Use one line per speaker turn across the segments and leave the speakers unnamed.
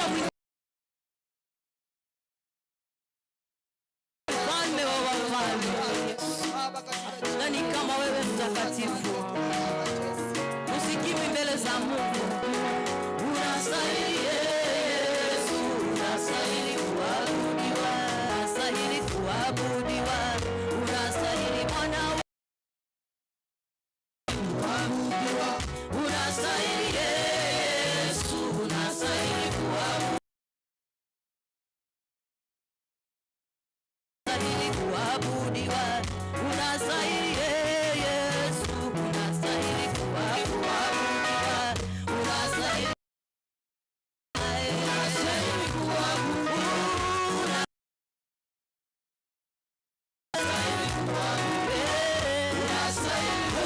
Sifa mfalme wa wafalme. Nani kama wewe mtakatifu? Usikiwi mbele za Mungu. Unastahili Yesu, unastahili kuabudiwa, unastahili kuabudiwa, unastahili Bwana kuabudiwa, unastahili Yesu, unastahili kuabudiwa, unastahili kuabudiwa, unastahili Yesu, unastahili kuabudiwa, unastahili, unastahili kuabudiwa, unastahili, unastahili,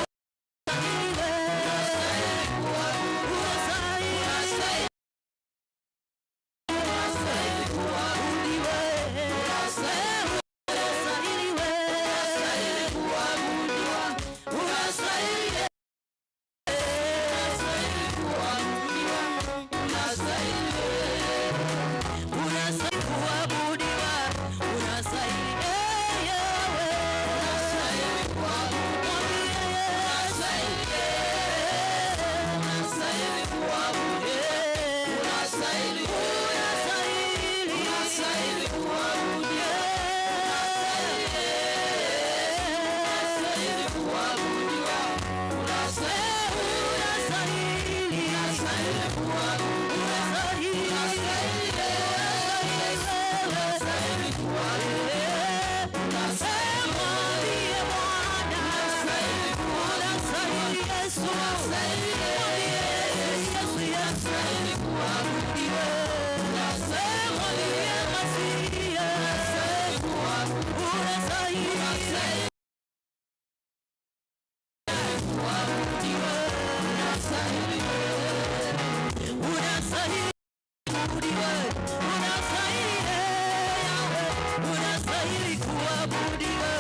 unastahili kuabudiwa, unastahili wewe, kuabudiwa, unastahili, unastahili kuabudiwa, unastahili unastahili kuabudiwa, unastahili Yahweh, unastahili kuabudiwa, unastahili, unastahili kuabudiwa, unastahili, unastahili, unastahili kuabudiwa, unastahili kuabudiwa, unastahili, unastahili kuabudiwa, unastahili, unastahili kuabudiwa, unastahili Bwana, unastahili Yesu, unastahili Yesu, unastahili kuabudiwa, unastahili Masihi, unastahili, kuabudiwa, unastahili, unastahili kuabudiwa, unastahili Yahweh, unastahili kuabudiwa,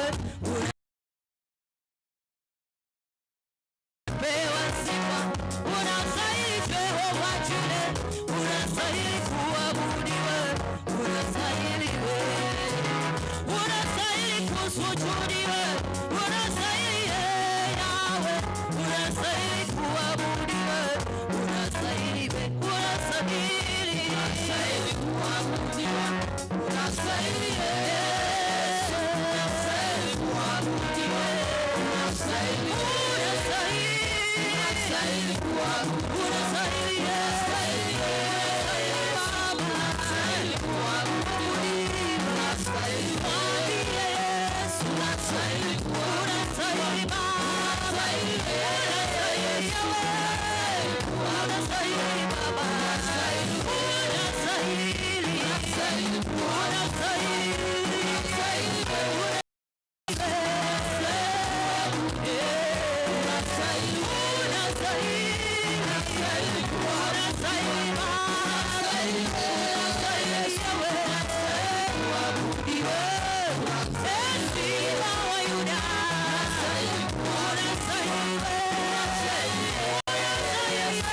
unapewa sifa, unastahili Jehova Jireh, unastahili kuabudiwa, unastahili wewe, unastahili kusujudiwa, unastahili Yahweh, unastahili kuabudiwa, unastahili wewe, unastahili, unastahili kuabudiwa, unastahili Yesu, unastahili kuabudiwa, unastahili, unastahili, unastahili kuabudiwa, unastahili, unastahili Baba, unastahili kuabudiwa, unastahili, mwambie Yesu, unastahili, unastahili Baba, unastahili Yahweh, unastahili Baba, unastahili, unastahili, unastahili, unastahili, unastahili, unastahili Baba, unastahili Yahweh, kuabudiwa, Simba wa Yuda, unastahili, unastahili, unastahili, unastahili,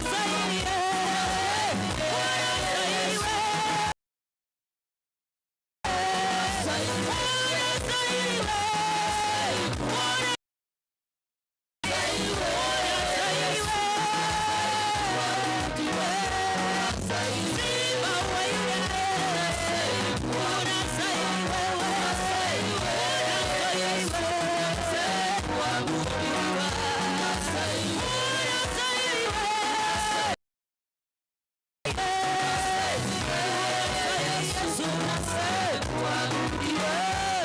unastahili, unastahili. Unastahili, Simba wa Yuda, unastahili wewe, unastahili kuabudiwa, unastahili wewe. Yesu, kuabudiwa.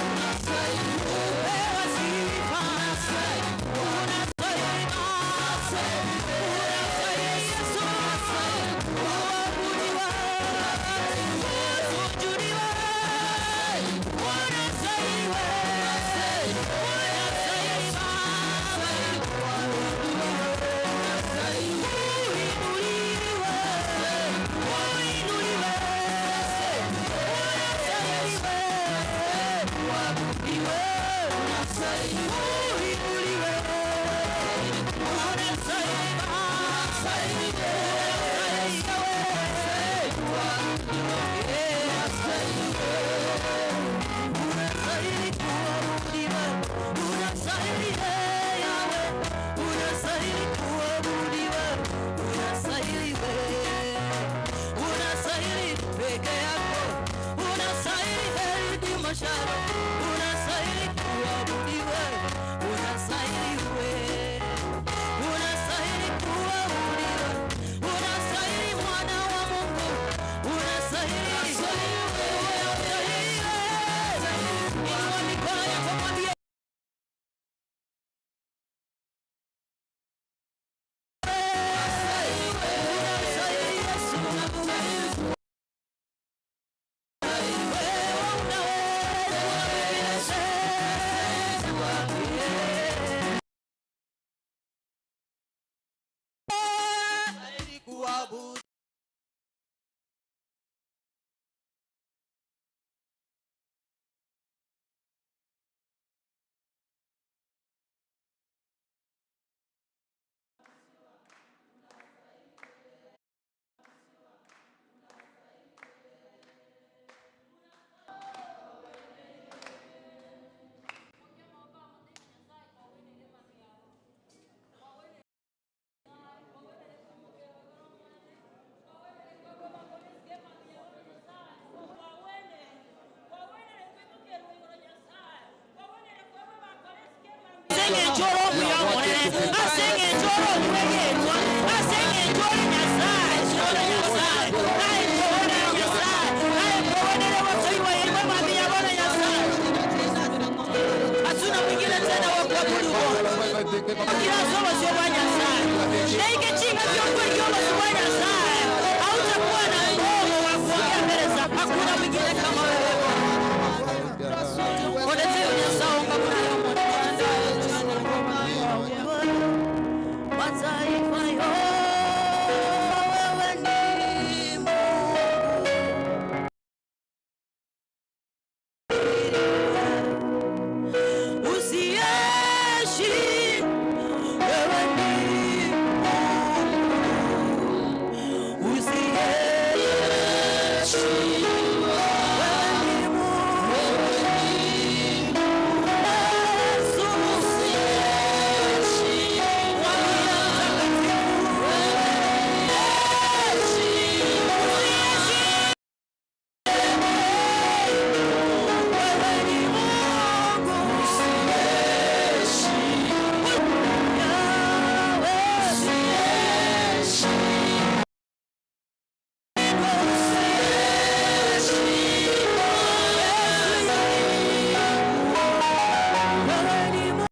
Sharon, unastahili kuabudiwa, unastahili wewe, unastahili kuabudiwa, unastahili mwana wa Mungu, unastahili, unastahili. Inua mikono yako mwambie unastahili Yesu, wewe unaweza.
Kuabudu.
Aseng'enchoro omuyamulere, aseng'enchoro omwegenwa, aseng'enchoro Nyasaye, choro Nyasaye, naye kobonera Nyasaye, naye kobonera bosoiwa yemwe mwami yabona Nyasaye. Hatuna mwingine tena wa kuabudu Bwana. Kila somo sio bwa Nyasaye. Na hiki chinga kyo kweli sio bwa Nyasaye. Hautakuwa na mdomo wa kuongea mbele za. Hakuna mwingine kama wewe Bwana. Onete Nyasaye ngabura yo. Mataifa yote, wewe ni Mungu usiyeshindwa, wewe ni Mungu usiyeshindwa, wewe ni Mungu Yesu usiyeshindwa, mtakatifu usiyeshindwa, wewe ni Mungu usiyeshindwa, Yahweh usiyeshindwa, usiyeshindwa, wewe ni Mungu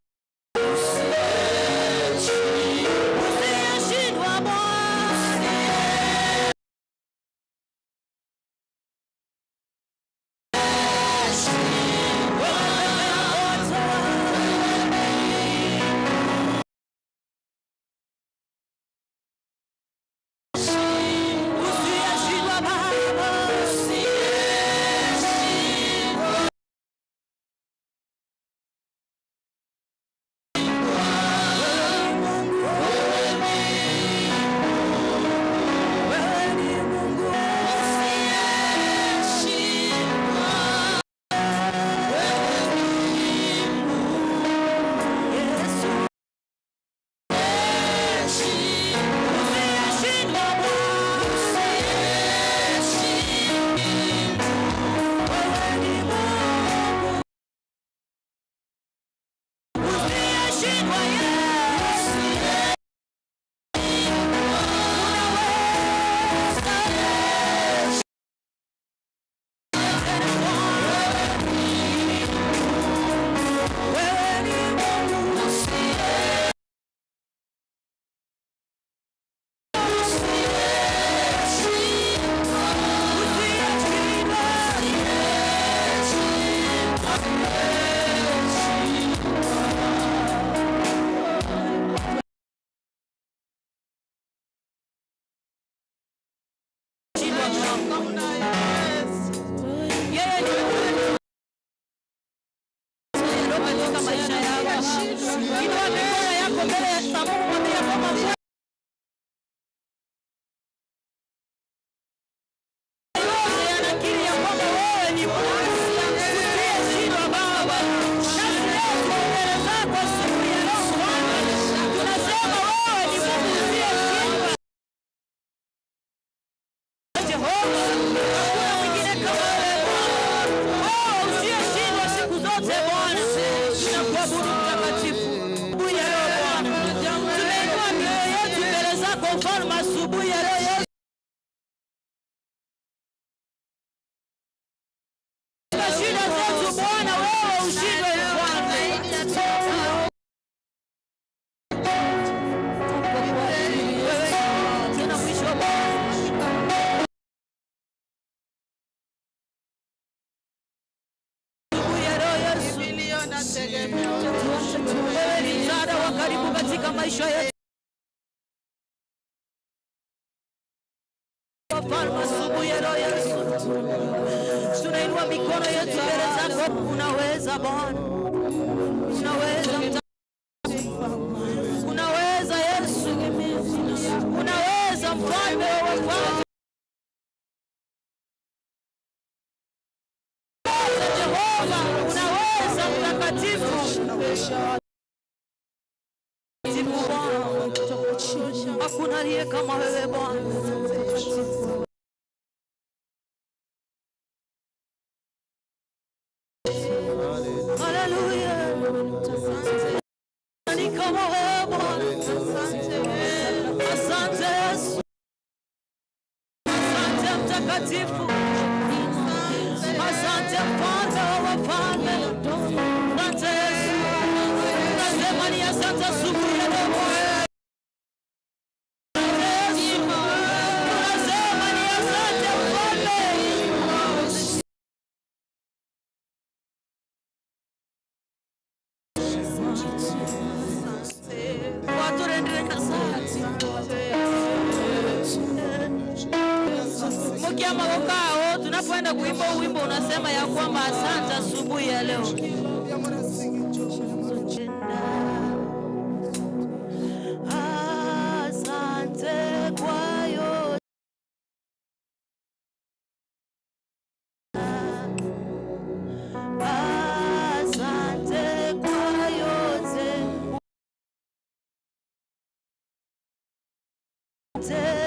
usiyeshindwa, Bwana. Usiyeshindwa Baba, usiyeshindwa. Wewe ni Mungu usiyeshindwa. Wewe ni Mungu Yesu usiyeshindwa, Bwana usiyeshindwa. Wewe ni Mungu usiyeshindwa, Yesu. Unaweza. Wewe ni Mungu usiyeshindwa, usiyeshindwa. Yeye ni Mungu katika maisha yako. Inua mikono yako mbele ya Mungu, mwambie kwamba yote yanakiri ya kwamba wewe ni Mungu usiyeshindwa Baba. Nasi leo tuko mbele zako siku ya leo Bwana, tunasema wewe ni Mungu usiyeshindwa. Jehova, hakuna mwingine kama wewe Bwana. Wewe usiyeshindwa. Katika maisha yetu. Wafalme, asubuhi ya leo Yesu, tunainua mikono yetu mbele zako. Unaweza Bwana, unaweza Mtakatifu, unaweza Yesu, unaweza mfalme wa wafalme. Jehova, unaweza mtakatifu. Bwana, hakuna aliye kama wewe Bwana. Haleluya. Ni kama wewe Bwana. Asante Yesu. Asante mtakatifu. Asante mfalme wa wafalme. Asante Yesu. Nasema ni asante asubuhi ya leo Bwana. Asante Yesu. Tunasema ni asante mfalme. Waturendere Nyasaye. Mukia maboko, tunapoenda kuimba huu wimbo unasema ya kwamba asante asubuhi ya leo. Asante kwa yote. Asante kwa yote. Asante.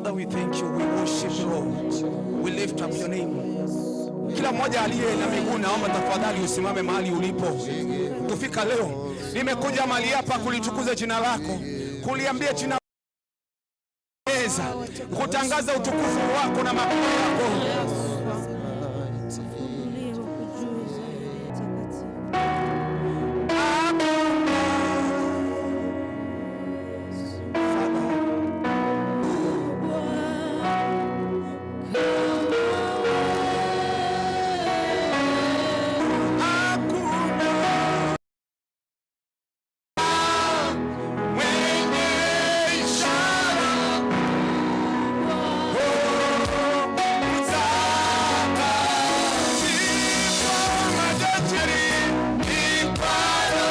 Father, we thank you. We worship you, Lord. We lift up your name. Kila mmoja aliye na miguu, naomba tafadhali usimame mahali ulipo. Kufika leo, nimekuja mahali hapa kulitukuza jina lako, kuliambia jina meza, kutangaza utukufu wako na makuu yako.
Tufunulie wakujue zaidi takatifu.
Hakuna. Father, hakuna mwenye ishara, oh, mtakatifu, matajiri, ipalo,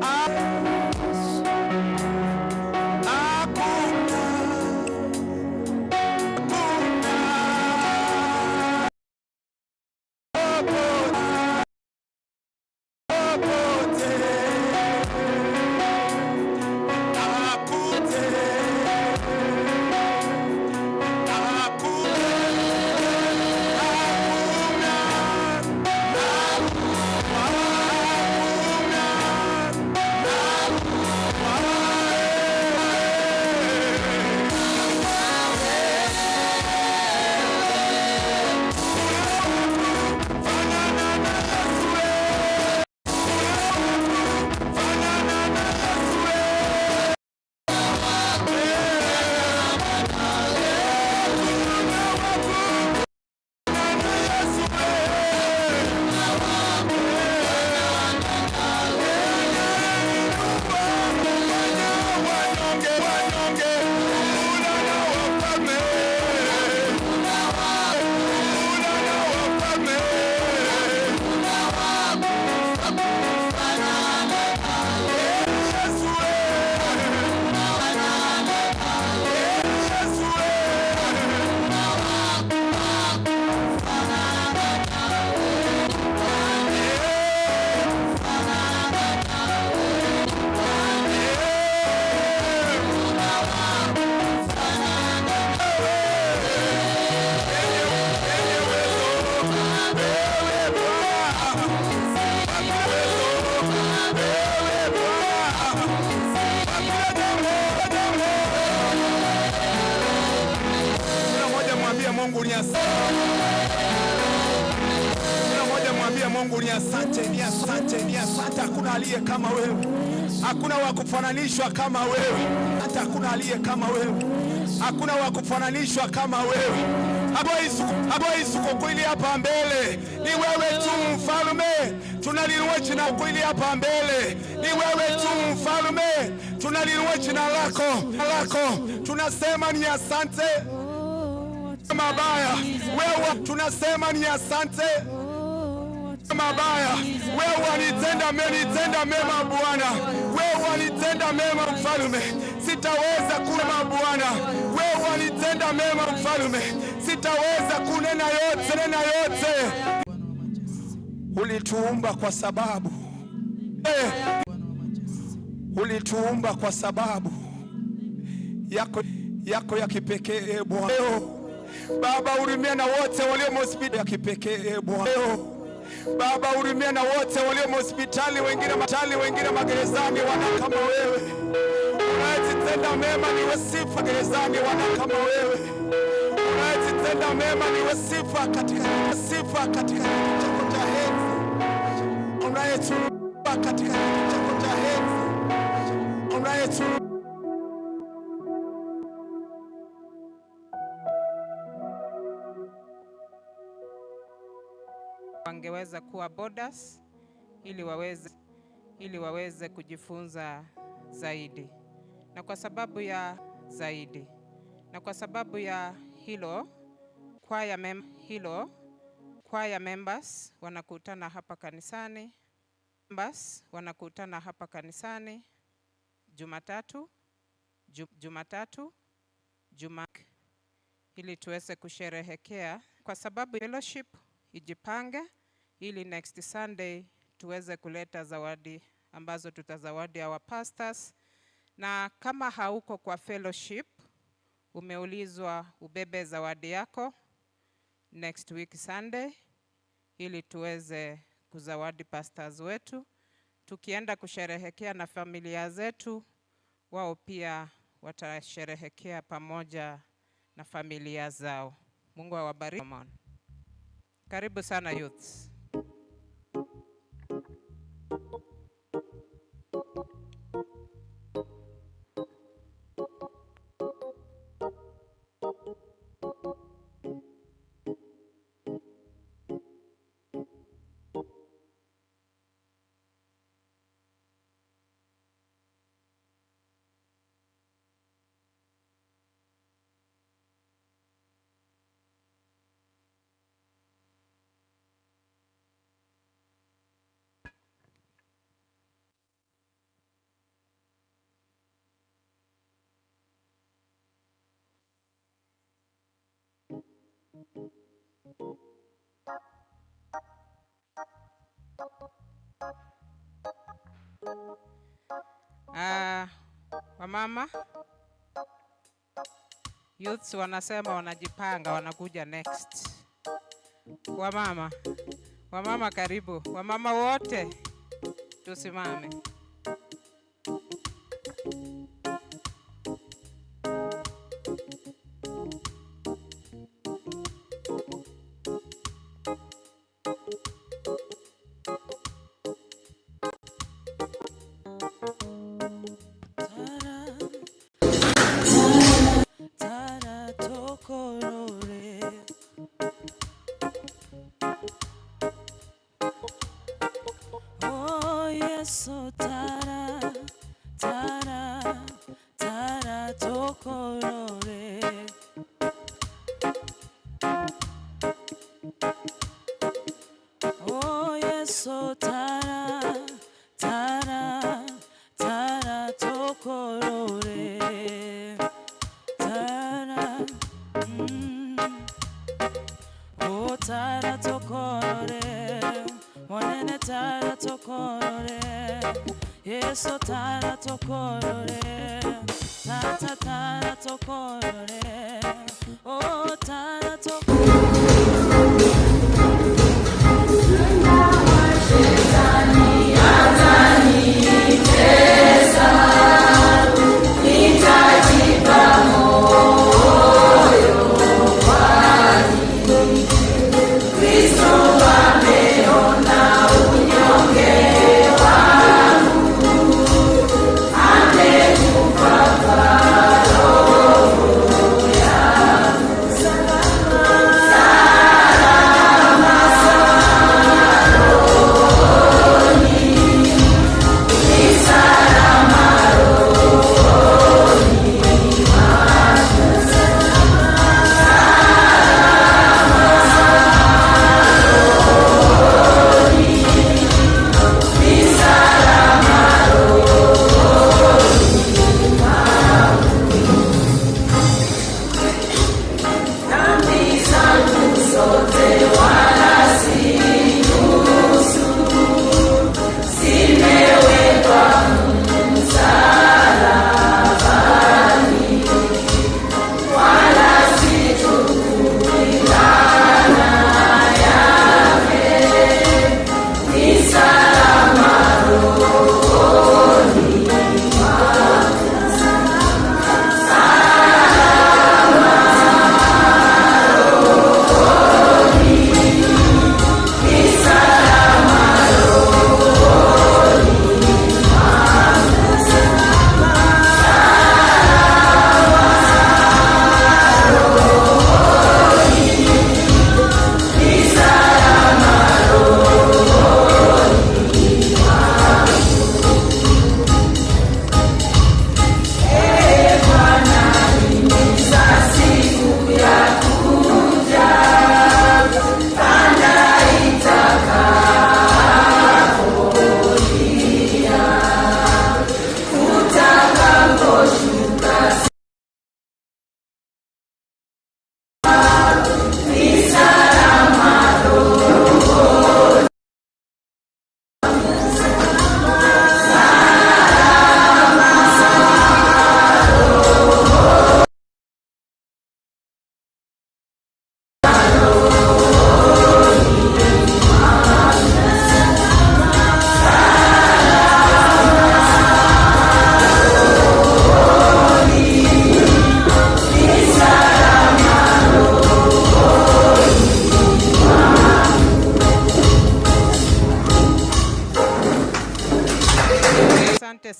Hakuna, hakuna, popote, hakuna, hakuna, hakuna, hakuna. Fanana na Yesu, fanana na Yesu. Wanyonge, wanyonge, kula na wafalme, kula na wafalme. Yesu, Yesu. Kila mmoja mwambie Mungu ni asante. Kila mmoja mwambie Mungu ni asante, ni asante, ni asante. Hakuna aliye kama wewe, hakuna wa kufananishwa kama wewe, hata hakuna aliye kama wewe, hakuna wa kufananishwa kama wewe. Hapo Yesu, kwa kweli hapa mbele ni wewe tu mfalme, tunaliinua jina kweli hapa mbele ni wewe tu mfalme, tunaliinua jina lako, tunasema ni asante mabaya wewe, tunasema ni asante mabaya wewe, wanitenda menitenda mema Bwana, wewe wanitenda mema mfalme, sitaweza kunena Bwana, wewe wanitenda mema mfalme, sitaweza kunena yote, nena yote. Ulituumba kwa sababu ulituumba kwa sababu yako ya kipekee e Bwana. Baba, hurumia na wote walio hospitali ya kipekee e Bwana. Baba, hurumia na wote walio hospitali, wengine matali, wengine magerezani, wana kama wewe unayetenda mema ni sifa gerezani, wana kama wewe unayetenda mema ni sifa katika sifa katika kiti chako cha enzi, unayetuumba katika kiti chako cha enzi, unayetu
Wangeweza kuwa boarders ili waweze kujifunza zaidi, na kwa sababu ya hilo choir members wanakutana hapa kanisani, Jumatatu, Jumatatu, Juma ili tuweze kusherehekea, kwa sababu fellowship ijipange ili next Sunday tuweze kuleta zawadi ambazo tutazawadi our pastors. Na kama hauko kwa fellowship, umeulizwa ubebe zawadi yako next week Sunday ili tuweze kuzawadi pastors wetu. Tukienda kusherehekea na familia zetu, wao pia watasherehekea pamoja na familia zao. Mungu awabariki. Karibu sana youths. Wamama youths wanasema wanajipanga, wanakuja next. Wamama, wamama karibu, wamama wote tusimame.
Tara tokorore. Oh Yesu, tara tara tara tokorore. Oh Yesu, tara tara tara tokorore. Tara. Oh tara tokorore. Monene tara tokorore. Yesu tara tokorore. Tata tara tokorore. Oh tara tokorore.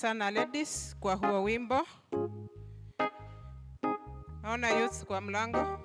Sana ladies kwa huo wimbo. Naona youth kwa mlango.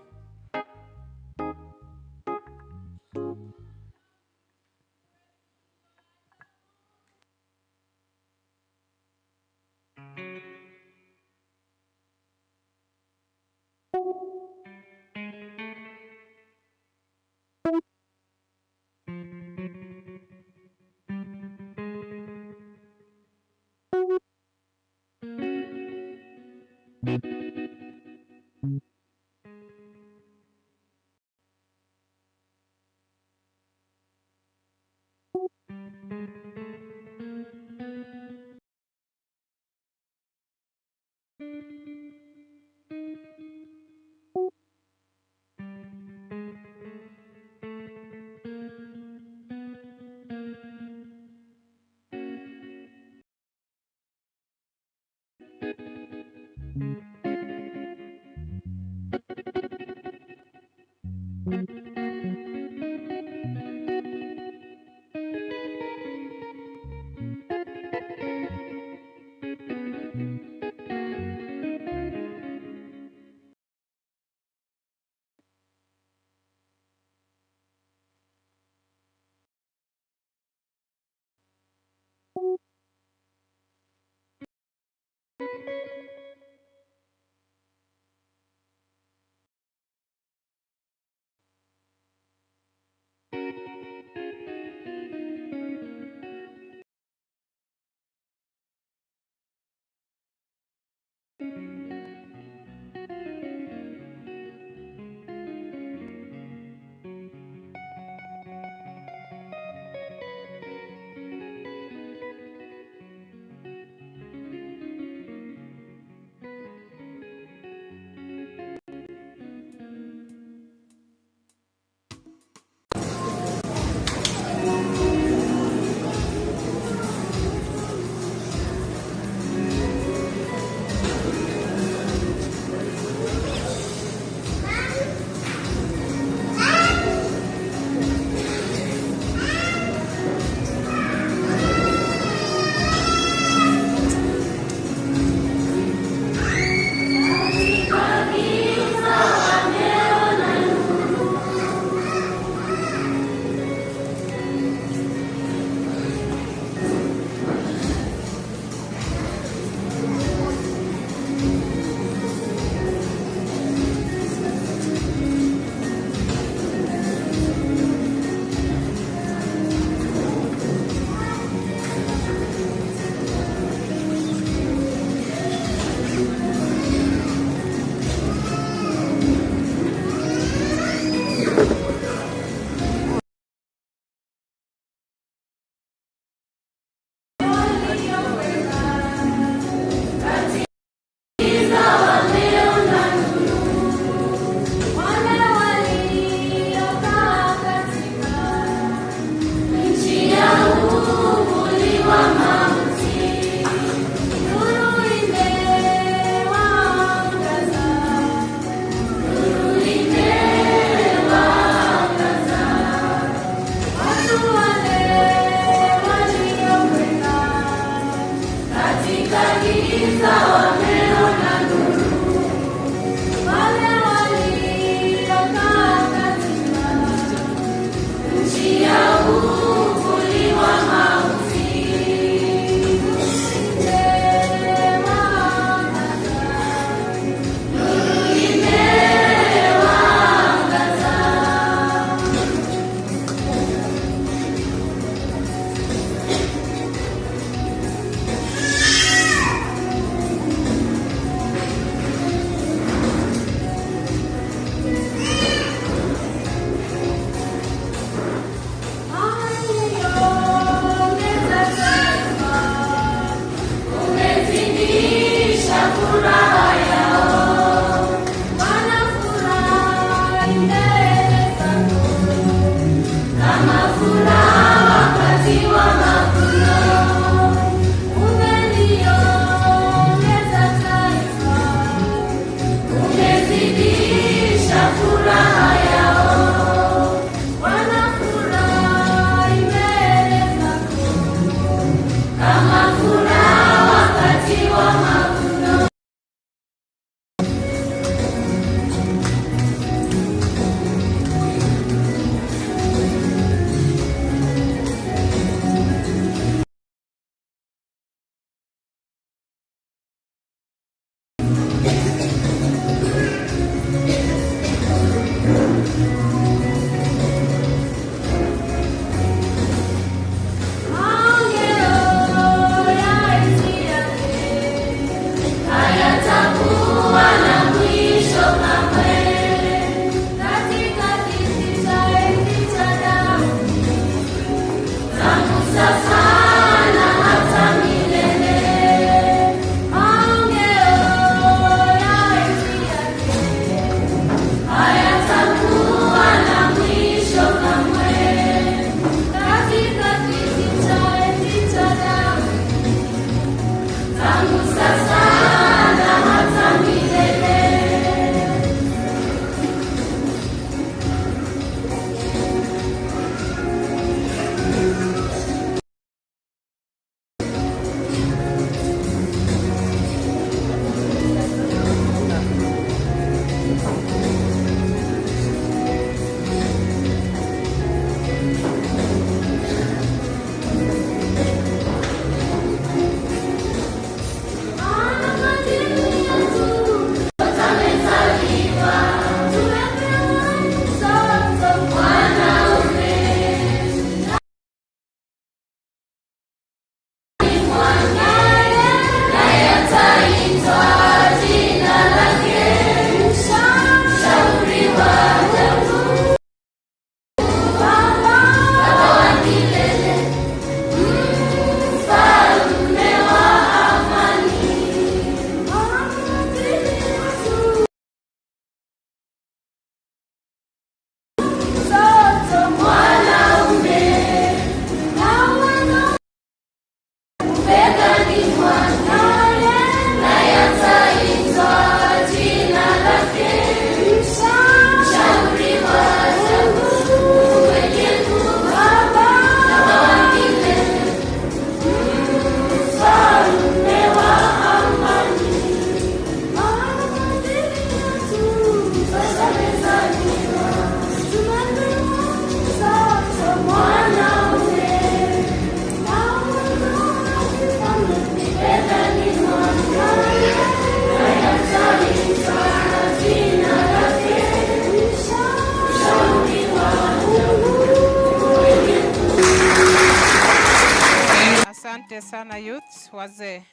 Asante sana youths, wazee.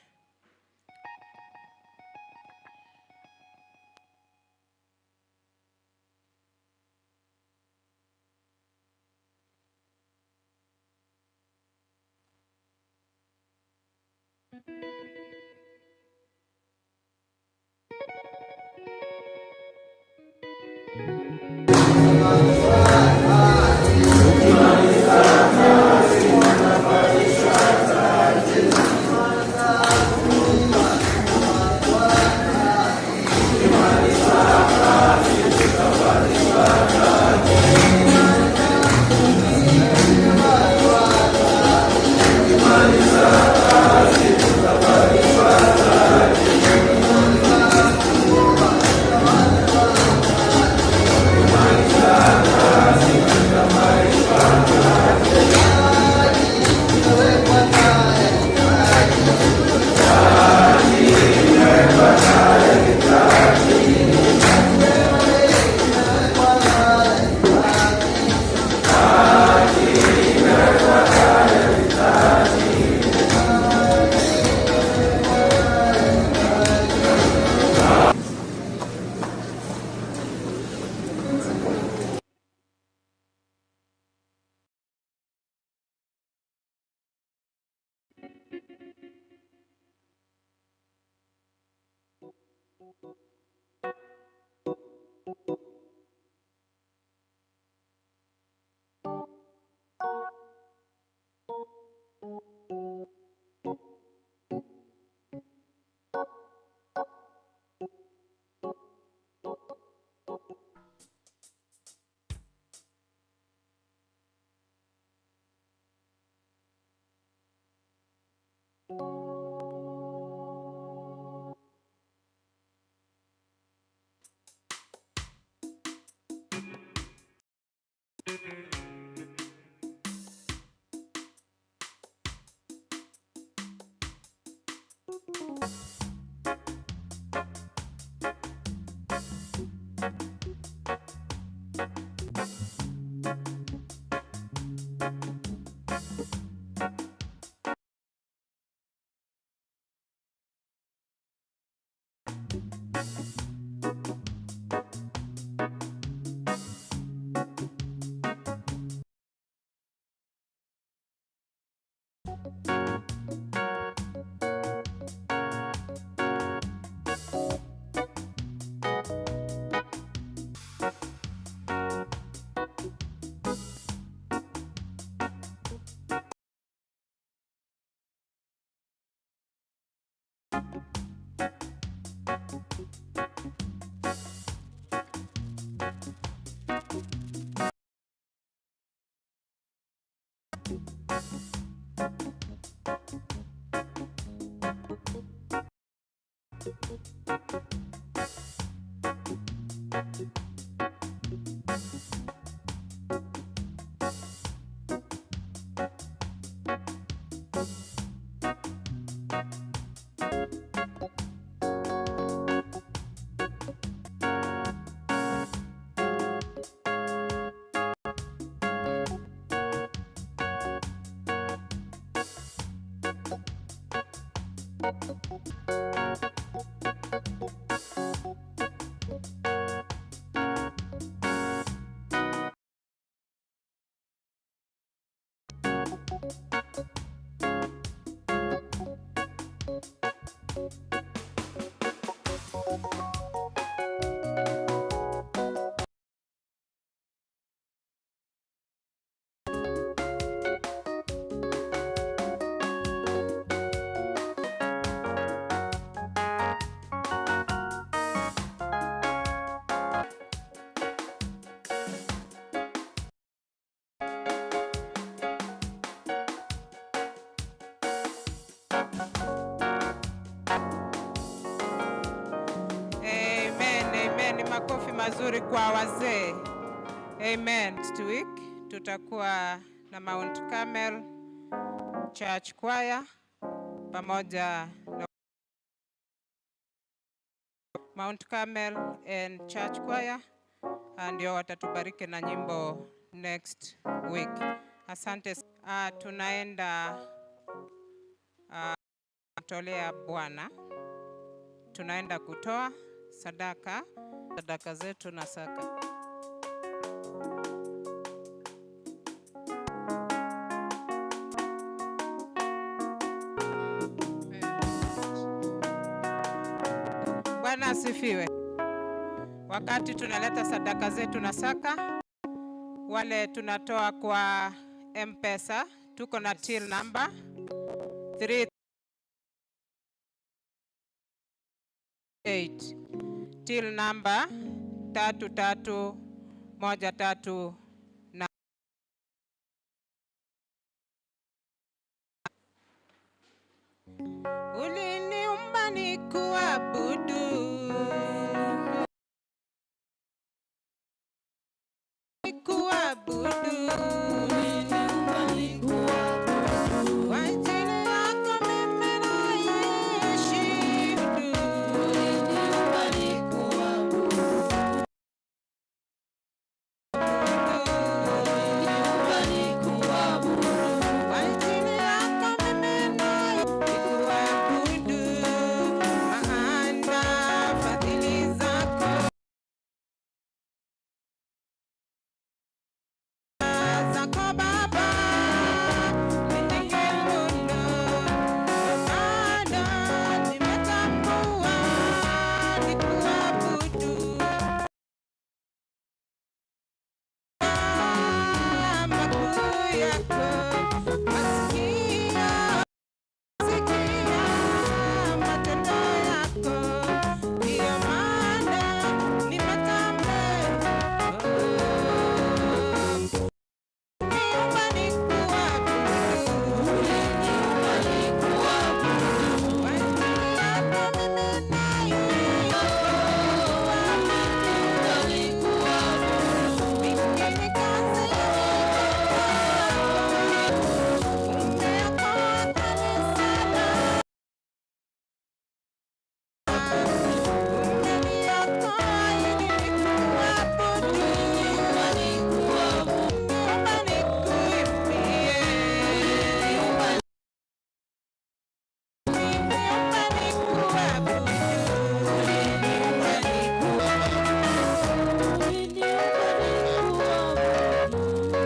Amen, amen. Makofi mazuri kwa wazee. Amen. Next week tutakuwa na Mount Carmel Church Choir pamoja na Mount Carmel and Church Choir, ndio watatubariki na nyimbo next week. Asante. Tunaenda Tolea Bwana. Tunaenda kutoa sadaka, sadaka zetu na saka. Bwana asifiwe. Wakati tunaleta sadaka zetu na saka, wale tunatoa kwa M-Pesa, tuko na till number 38, till number 3313 na uliniumba nikuabudu, nikuabudu. Kwa ajili yako mimi naishi. Kwa ajili yako mimi nikuabudu, maana fadhili zako zako Baba ni nyingi mno, maana nimetambua nikuabudu. Makuu yako masikia, sikia matendo yako, ndiyo maana nimetambua. Niumba nikuabudu, kwa ajili yako mimi naishi. Mingi ni kazi ya umeokoa kanisa umeniokoa ili nikuabudu, niumba nikuimbie, niumba nikuabudu.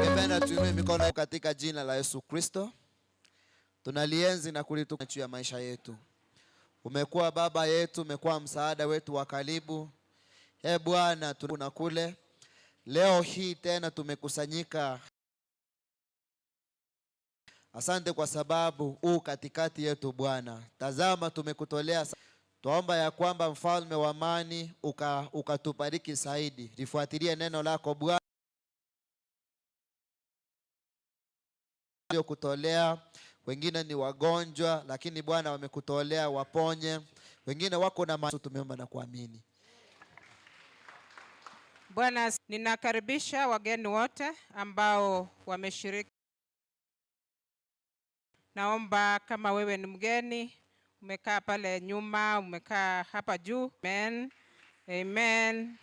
Ningependa tuinue mikono katika jina la Yesu Kristo. Tunalienzi na kulitukuza juu ya maisha yetu. Umekuwa baba yetu, umekuwa msaada wetu wa karibu. E Bwana, tuna kule leo hii tena tumekusanyika. Asante kwa sababu u katikati yetu Bwana. Tazama tumekutolea. Twaomba ya kwamba mfalme wa amani ukatubariki zaidi. Lifuatilie neno lako Bwana kutolea. Wengine ni wagonjwa, lakini Bwana wamekutolea, waponye. Wengine wako na tumeomba na kuamini.
Bwana, ninakaribisha wageni wote ambao wameshiriki. Naomba kama wewe ni mgeni, umekaa pale nyuma, umekaa hapa juu. Amen. Amen.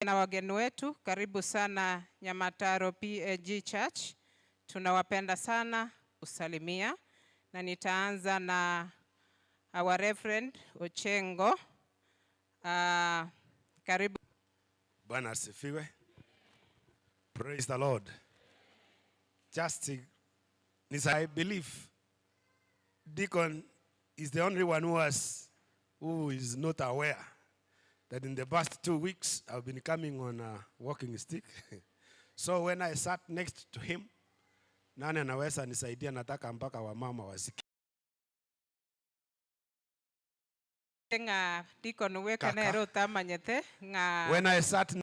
Na wageni wetu, karibu sana Nyamataro PAG Church. Tunawapenda sana kusalimia, na nitaanza na our Reverend Ochengo. Karibu.
Bwana asifiwe. Praise the Lord. Just I believe Deacon is the only one who is not aware that in the past 2 weeks I've been coming on a walking stick. So when I sat next to him, nani anaweza nisaidia? Nataka mpaka wamama wasikie.
Nga Deacon weka
Kaka.
nero utamanyete nga
When I sat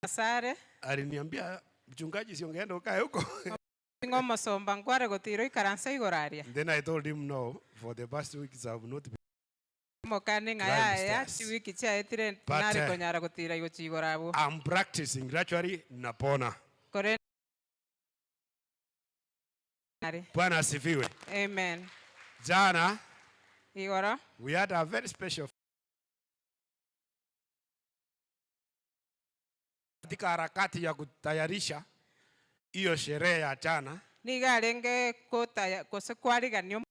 sare
aliniambia, mchungaji, si ungeenda ukae huko.
Ngomo somba ngware gutiro ikaransa igoro aria.
Then I told him no, for the past weeks I have not been
Mokani nga
climbing
ya
stairs.
ya wiki chiaetire
But,
nari konyara gutira igochi igoro abo.
I'm practicing gradually, napona.
Kore nari.
Bwana asifiwe.
Amen.
Jana
Igoro
we had a very special katika harakati ya kutayarisha Hiyo sherehe ya jana
Niga arenge kota kose kwarigania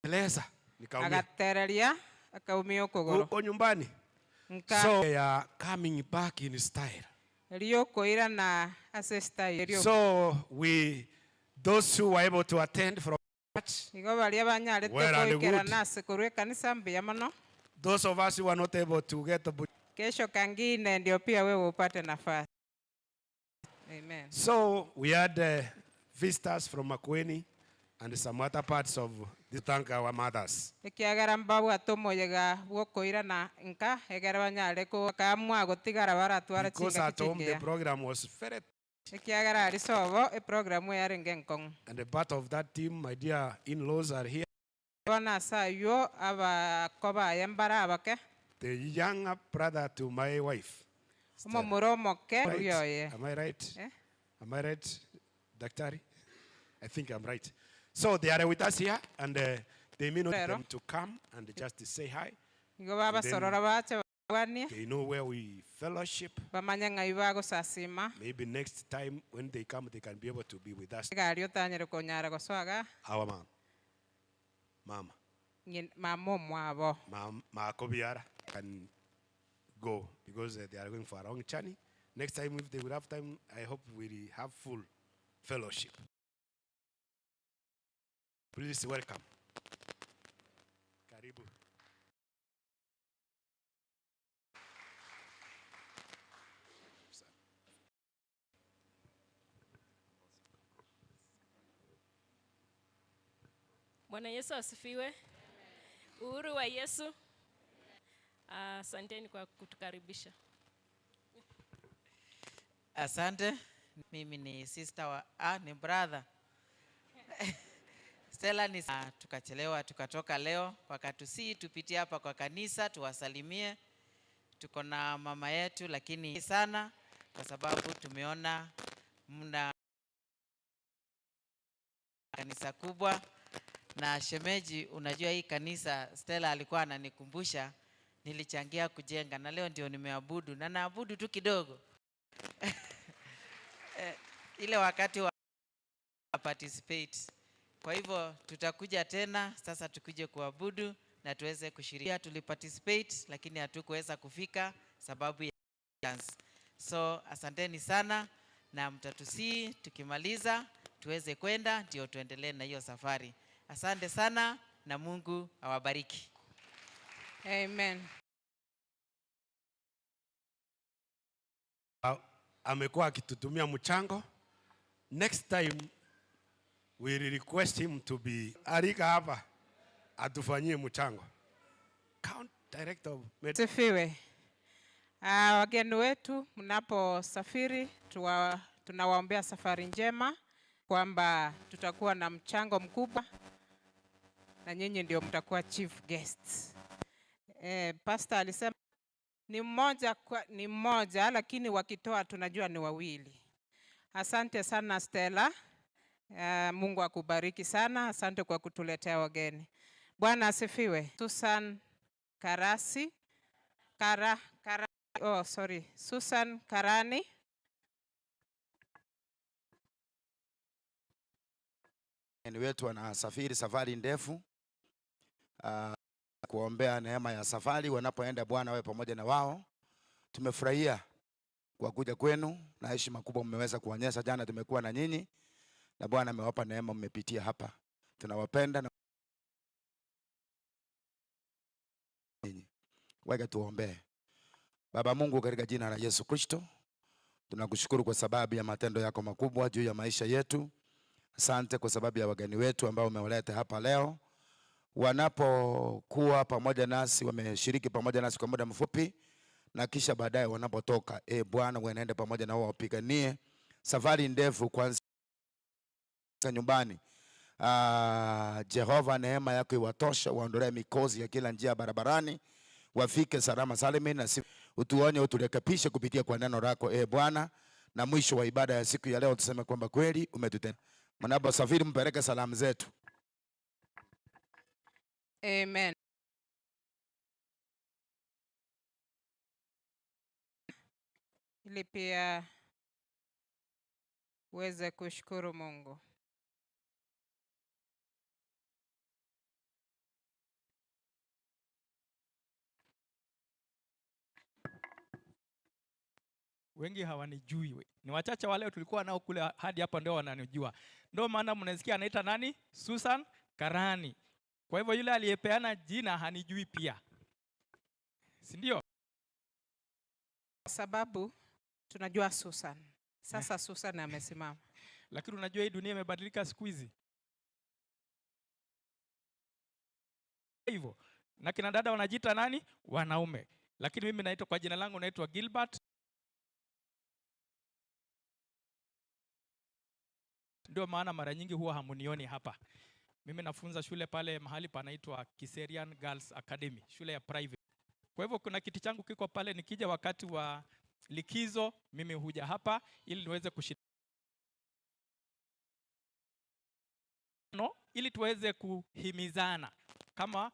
teleza nikaumia.
Agatereria akaumia okogoro.
Huko nyumbani.
Nka
So they are coming back in style.
Rio koirana ase style rio.
So we, those who were able to attend from church,
Igo baria banyarete
well and
goikera
good.
nase korwa ekanisa mbuya mono.
Those of us who are not able to get the
Kesho kangine ndio pia wewe upate nafasi. Amen.
So we had visitors from Makueni and some other parts of the thank our mothers.
Ekiagera mbabwate omoyega bwokoirana nka egere banyare kokamwa gotigara baratwara
Because
chingaki
at home the
chingiya.
program was very
Ekiagera ari sobo eprogram yarenge enkong'u.
And a part of that team, my dear in-laws are here.
Bono ase aywo abako baye mbare abake.
The younger brother to my wife.
Omomura omoke
Right.
oyoye.
Am I right?
Eh?
Am I right, Daktari? I think I'm right. So they are with us here, and they mean
Pero.
them to come and just to say hi.
Igo babasorora bache babwanie.
They know where we fellowship.
Bamanye ng'ai bagosasima.
Maybe next time when they come, they can be able to be with us.
Egari otanyire konyara gosoaga.
Our mom. Mama.
Mama omwabo.
Makobiara can go because they are going for a long journey. Next time, if they will have time, I hope we have full fellowship. Please welcome. Karibu.
Bwana Yesu asifiwe. Uhuru wa Yesu. Asanteni kwa kutukaribisha.
Asante. Mimi ni sister wa, ni brother. Stella ni tukachelewa tukatoka leo, wakatusii tupitie hapa kwa kanisa tuwasalimie. Tuko na mama yetu lakini sana kwa sababu tumeona mna kanisa kubwa na shemeji, unajua hii kanisa Stella alikuwa ananikumbusha nilichangia kujenga na leo ndio nimeabudu na naabudu tu kidogo. Ile wakati wa participate. Kwa hivyo tutakuja tena sasa tukuje kuabudu na tuweze kushiriki. Tuliparticipate lakini hatukuweza kufika sababu ya dance. So asanteni sana na mtatusii tukimaliza tuweze kwenda ndio tuendelee na hiyo safari. Asante sana na Mungu awabariki.
Amen.
Amekuwa akitutumia mchango. Next time we request him to be alika hapa atufanyie mchango. Count Director of
Sifiwe. Wageni wetu mnaposafiri tunawaombea safari njema kwamba tutakuwa na mchango mkubwa na nyinyi ndio mtakuwa chief guests. Pastor alisema ni mmoja kwa, ni mmoja lakini wakitoa tunajua ni wawili. Asante sana Stella. Mungu akubariki sana. Asante kwa kutuletea wageni. Bwana asifiwe. Susan Karasi. Kara, Kara, oh, sorry. Susan Karani.
Wageni wetu wanasafiri safari ndefu. Kuombea neema ya safari wanapoenda, Bwana awe pamoja na wao. Tumefurahia kwa kuja kwenu na heshima kubwa mmeweza kuonyesha. Jana tumekuwa na nyinyi na Bwana amewapa neema, mmepitia hapa. Tunawapenda na nyinyi. Wacha tuombe. Baba Mungu, katika jina la Yesu Kristo, tunakushukuru kwa sababu ya matendo yako makubwa juu ya maisha yetu. Asante kwa sababu ya wageni wetu ambao umewaleta hapa leo. Wanapokuwa pamoja nasi, wameshiriki pamoja nasi kwa muda mfupi, na kisha baadaye wanapotoka, Bwana uenende pamoja na wao, wapiganie safari ndefu kwanza nyumbani. Jehova, neema yako iwatoshe, waondolee mikosi ya kila njia barabarani, wafike salama salimini, na utuonye, uturekebishe kupitia kwa neno lako, Bwana. Na mwisho wa ibada ya siku ya leo tuseme kwamba kweli umetutenda. Mnaposafiri mpeleke salamu zetu.
Amen. Ili pia Uweze kushukuru Mungu.
Wengi hawanijui we. Ni wachache wale tulikuwa nao kule hadi hapa ndio wananijua. Ndio maana mnasikia anaita nani? Susan Karani. Kwa hivyo yule aliyepeana jina hanijui pia. Si ndio?
Kwa sababu tunajua Susan. Sasa Susan amesimama.
Lakini unajua hii dunia imebadilika siku hizi. Hivyo. Na kina dada wanajiita nani? Wanaume. Lakini mimi naitwa kwa jina langu naitwa Gilbert. Ndio maana mara nyingi huwa hamunioni hapa. Mimi nafunza shule pale mahali panaitwa Kiserian Girls Academy, shule ya private. Kwa hivyo kuna kiti changu kiko pale, nikija wakati wa likizo mimi huja hapa ili niweze kushiriki. No, ili tuweze kuhimizana kama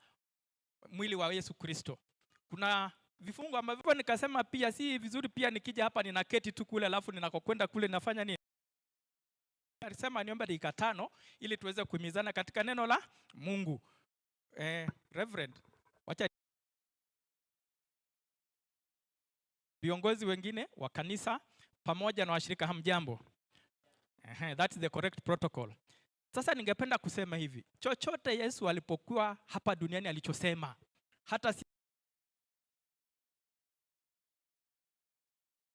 mwili wa Yesu Kristo. Kuna vifungu ambavyo nikasema pia si vizuri pia nikija hapa ninaketi tu kule alafu ninakokwenda kule nafanya nini? Alisema niombe dakika 5 ili tuweze kuhimizana katika neno la Mungu. Reverend, wacha viongozi wengine wa kanisa pamoja na washirika, hamjambo. That's the correct protocol. Sasa ningependa kusema hivi, chochote Yesu alipokuwa hapa duniani alichosema, hata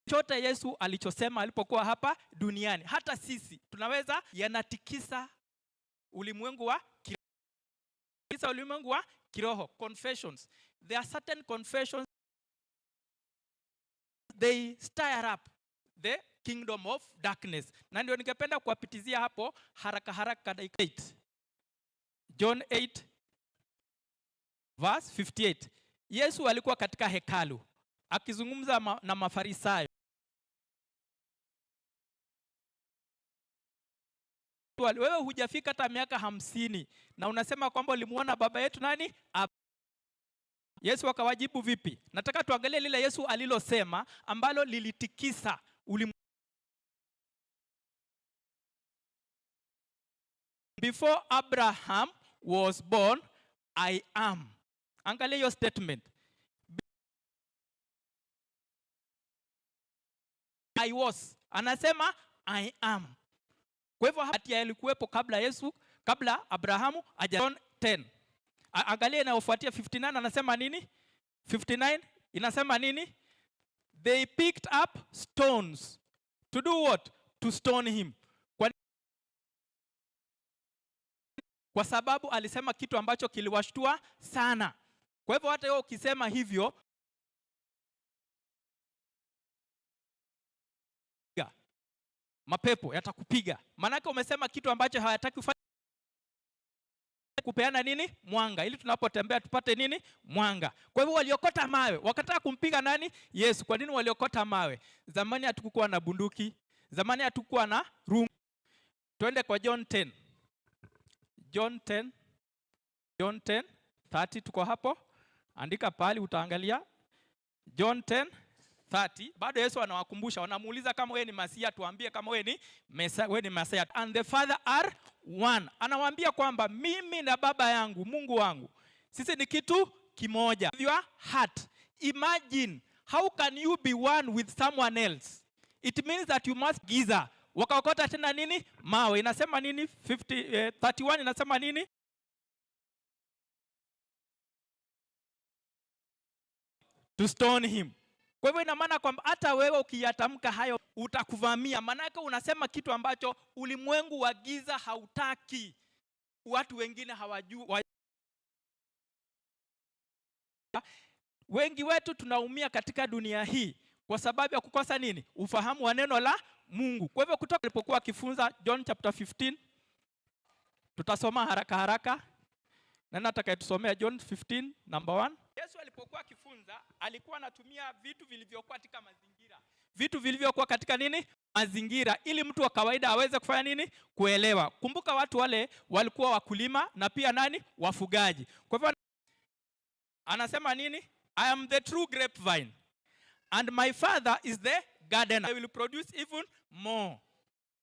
chochote Yesu alichosema alipokuwa hapa duniani, hata sisi tunaweza, yanatikisa ulimwengu wa kiroho. Ulimwengu wa kiroho. Confessions. There are certain confessions, they stir up the kingdom of darkness. Na ndio ningependa kuwapitizia hapo haraka haraka dakika 8. John 8 verse 58. Yesu alikuwa katika hekalu akizungumza na Mafarisayo. Wewe hujafika hata miaka 50 na unasema kwamba ulimuona baba yetu nani? Yesu akawajibu vipi? Nataka tuangalie lile Yesu alilosema ambalo lilitikisa ulimwengu. Before Abraham was born, I am. Angalia hiyo statement. I was. Anasema I am. Kwa hivyo hatia ilikuwepo kabla Yesu, kabla Abrahamu aja. John 10. Angalia inayofuatia 59 anasema nini? 59 inasema nini? They picked up stones to do what? To stone him. Kwa sababu alisema kitu ambacho kiliwashtua sana. Kwa hivyo hata wewe ukisema hivyo, mapepo yatakupiga. Maanake umesema kitu ambacho hayataki kufanya. Kupeana nini? Mwanga. Ili tunapotembea tupate nini? Mwanga. Kwa hivyo waliokota mawe wakataka kumpiga nani? Yesu. Kwa nini waliokota mawe? Zamani hatukuwa na bunduki, zamani hatukuwa na rungu. Twende kwa John 10. John 10. John 10:30 tuko hapo. Andika pale utaangalia. John 10:30. Bado Yesu anawakumbusha, wanamuuliza kama wewe ni Masia, tuambie kama wewe ni Mesa, wewe ni Masia. And the Father are one. Anawaambia kwamba mimi na Baba yangu, Mungu wangu, sisi ni kitu kimoja. Your heart. Imagine, how can you be one with someone else? It means that you must giza. Wakaokota tena nini? Mawe. Inasema nini? 31 inasema nini? To stone him. Kwa hivyo ina maana kwamba hata wewe ukiyatamka hayo utakuvamia. Maanake unasema kitu ambacho ulimwengu wa giza hautaki. Watu wengine hawajui. Wengi wetu tunaumia katika dunia hii kwa sababu ya kukosa nini? Ufahamu wa neno la Mungu. Kwa hivyo kutoka alipokuwa akifunza John chapter 15, tutasoma haraka haraka. Nani atakayetusomea John 15 number 1? Yesu alipokuwa akifunza alikuwa anatumia vitu vilivyokuwa katika mazingira. Vitu vilivyokuwa katika nini? Mazingira, ili mtu wa kawaida aweze kufanya nini? Kuelewa. Kumbuka watu wale walikuwa wakulima na pia nani? Wafugaji. Kwa hivyo anasema nini? I am the true grapevine and my father is the gardener. I will produce even more.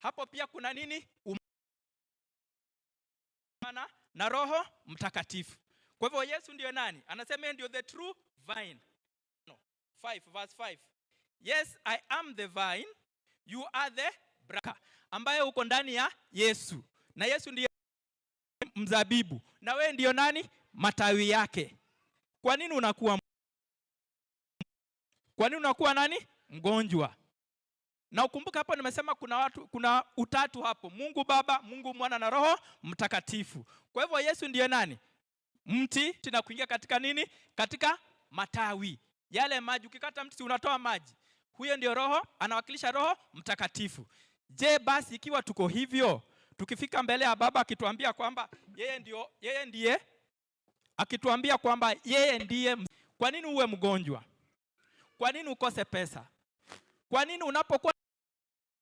Hapo pia kuna nini? Mwana na Roho Mtakatifu. Kwa hivyo Yesu ndiyo nani? Anasema yeye ndio the true vine. No, 5 verse 5. Yes, I am the vine, you are the branch. Ambaye uko ndani ya Yesu. Na Yesu ndiye mzabibu. Na wewe ndiyo nani? Matawi yake. Kwa nini unakuwa Kwa nini unakuwa nani? Mgonjwa. Na ukumbuke hapo nimesema kuna watu, kuna utatu hapo. Mungu Baba, Mungu Mwana na Roho Mtakatifu. Kwa hivyo Yesu ndiye nani? Mti na kuingia katika nini? Katika matawi. Yale maji, ukikata mti unatoa maji. Huyo ndio Roho, anawakilisha Roho Mtakatifu. Je, basi ikiwa tuko hivyo, tukifika mbele ya Baba akituambia kwamba yeye ndio, yeye ndiye, akituambia kwamba yeye ndiye, kwa nini uwe mgonjwa? Kwa nini ukose pesa? Kwa nini unapokuwa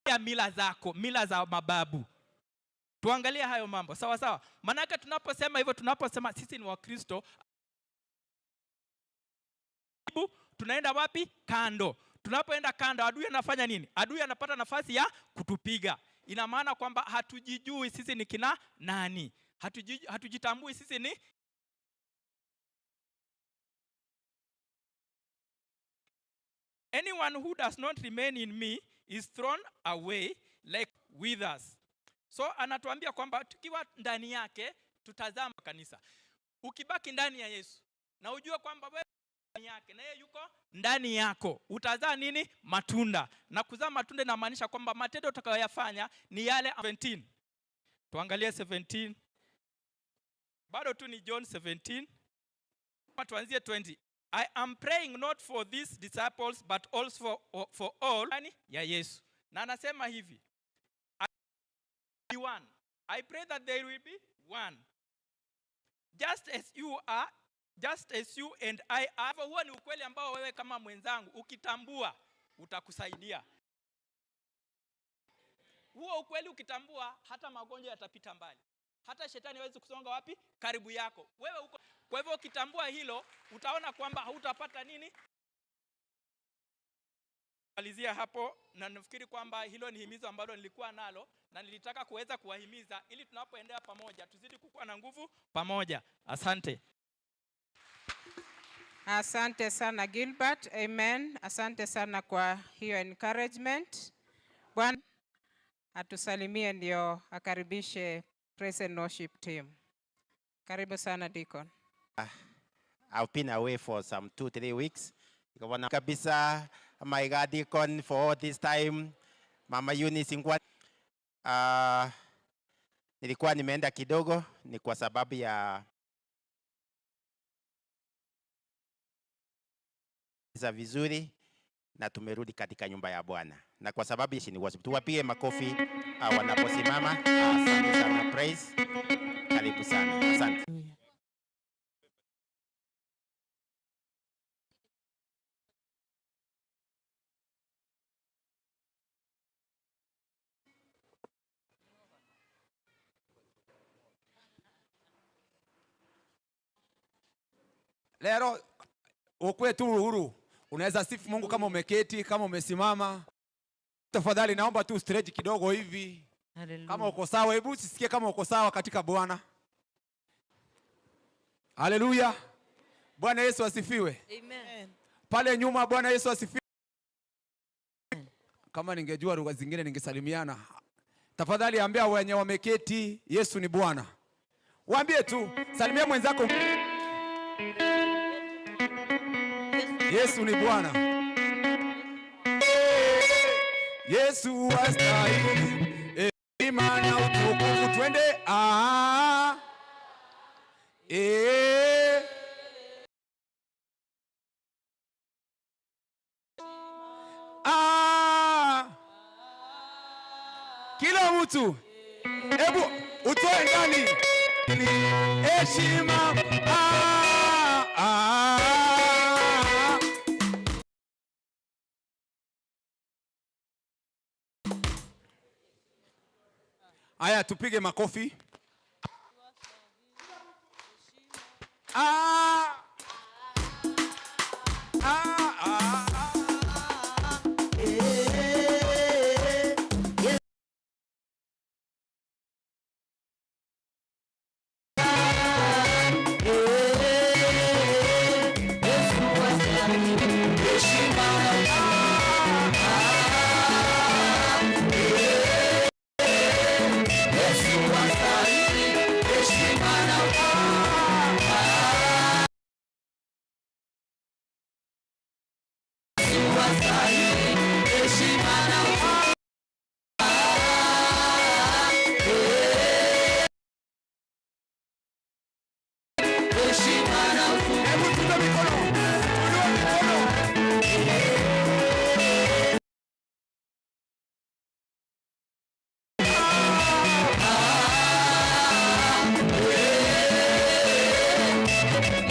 ya mila zako, mila za mababu? Tuangalie hayo mambo sawa sawa. Maanake tunaposema hivyo, tunaposema sisi ni Wakristo, tunaenda wapi? Kando. Tunapoenda kando, adui anafanya nini? Adui anapata nafasi ya kutupiga. Ina maana kwamba hatujijui sisi ni kina nani, hatujitambui sisi ni. Anyone who does not remain in me is thrown away like withers. So anatuambia kwamba tukiwa ndani yake tutazama kanisa. Ukibaki ndani ya Yesu na ujue kwamba wewe ndani yake na yeye yuko ndani yako, utazaa nini? Matunda. Na kuzaa matunda inamaanisha kwamba matendo utakayoyafanya ni yale 17. Tuangalie 17. Bado tu ni John 17. Tuanzie 20. I am praying not for these disciples but also for all ya Yesu. Na anasema hivi, I one. I pray that there will be one. Just as you are, just as you and I are. Huo ni ukweli ambao wewe kama mwenzangu ukitambua utakusaidia. Huo ukweli ukitambua, hata magonjwa yatapita mbali. Hata shetani hawezi kusonga wapi? Karibu yako. Wewe uko. Kwa hivyo ukitambua hilo, utaona kwamba hautapata nini? Malizia hapo, na nafikiri kwamba hilo ni himizo ambalo nilikuwa nalo na nilitaka kuweza kuwahimiza ili tunapoendea pamoja tuzidi kukua na nguvu pamoja. Asante.
Asante sana Gilbert. Amen. Asante sana kwa hiyo encouragement. Bwana atusalimie ndio akaribishe Praise and Worship team. Karibu sana Deacon.
I've been away for some 2-3 weeks. Kabisa, my God, Deacon, for all this time. Mama Eunice Ngwa. Nilikuwa nimeenda kidogo ni kwa sababu ya za vizuri na tumerudi katika nyumba ya Bwana. Na kwa sababu ni worship. Tuwapige makofi wanaposimama. Asante sana Praise. Karibu sana. Asante.
Lero ukwe tu uhuru. Unaweza sifu Mungu kama umeketi, kama umesimama. Tafadhali naomba tu stretch kidogo hivi.
Hallelujah.
Kama uko sawa, hebu usisikie kama uko sawa katika Bwana. Haleluya. Bwana Yesu asifiwe.
Amen.
Pale nyuma Bwana Yesu asifiwe. Kama ningejua lugha zingine ningesalimiana. Tafadhali ambia wenye wameketi Yesu ni Bwana. Waambie tu, salimia mwenzako. Yesu ni Bwana. Yesu astahili heshima na utukufu. Twende. Kila mtu hebu utoe ndani heshima. Aya, tupige makofi.
Wastahili heshima na utukufu. Heshima na utukufu.
Hebu tuinue mikono. Tuinue mikono.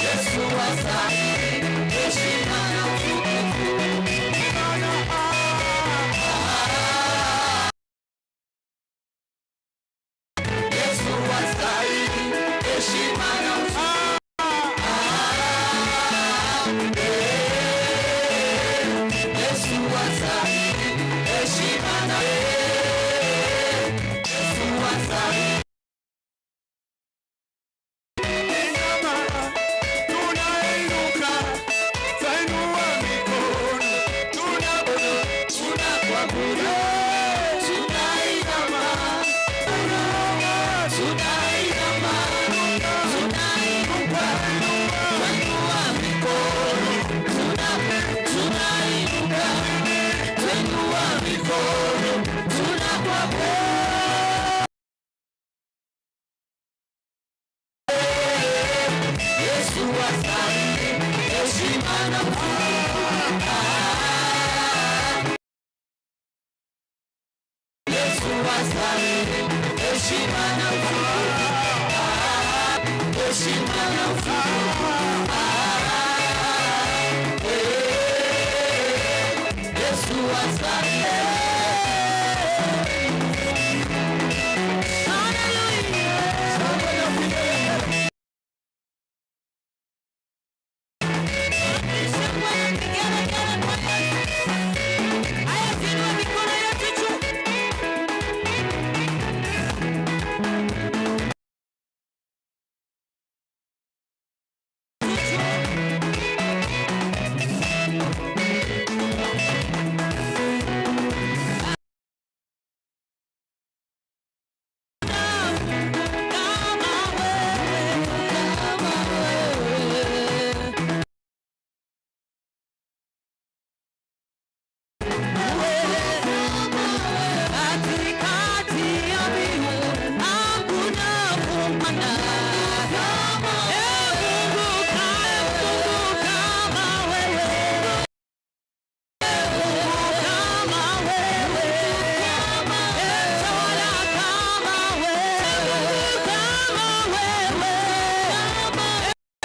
Yesu wastahili heshima na utukufu. Yesu wastahili heshima na utukufu. Yesu wastahili heshima na Yesu wastahili.
Inama, tunainuka, tainua mikono,
Tunakuabudu, tunainama, tunainama, tunainuka, twainua mikono, tunainuka, twainua mikono, tunakuabudu. Yesu wastahili heshima na utukufu. Yesu wastahili heshima na utukufu. Heshima na utukufu. Yesu wastahili. Hallelujah. Haya, tuinue mikono yetu juu. Kama wewe, kama wewe. Katikati ya miungu hakuna kumfana. Ee Mungu kama wewe. Kama wewe. Ee Tawala kama wewe. Kama wewe.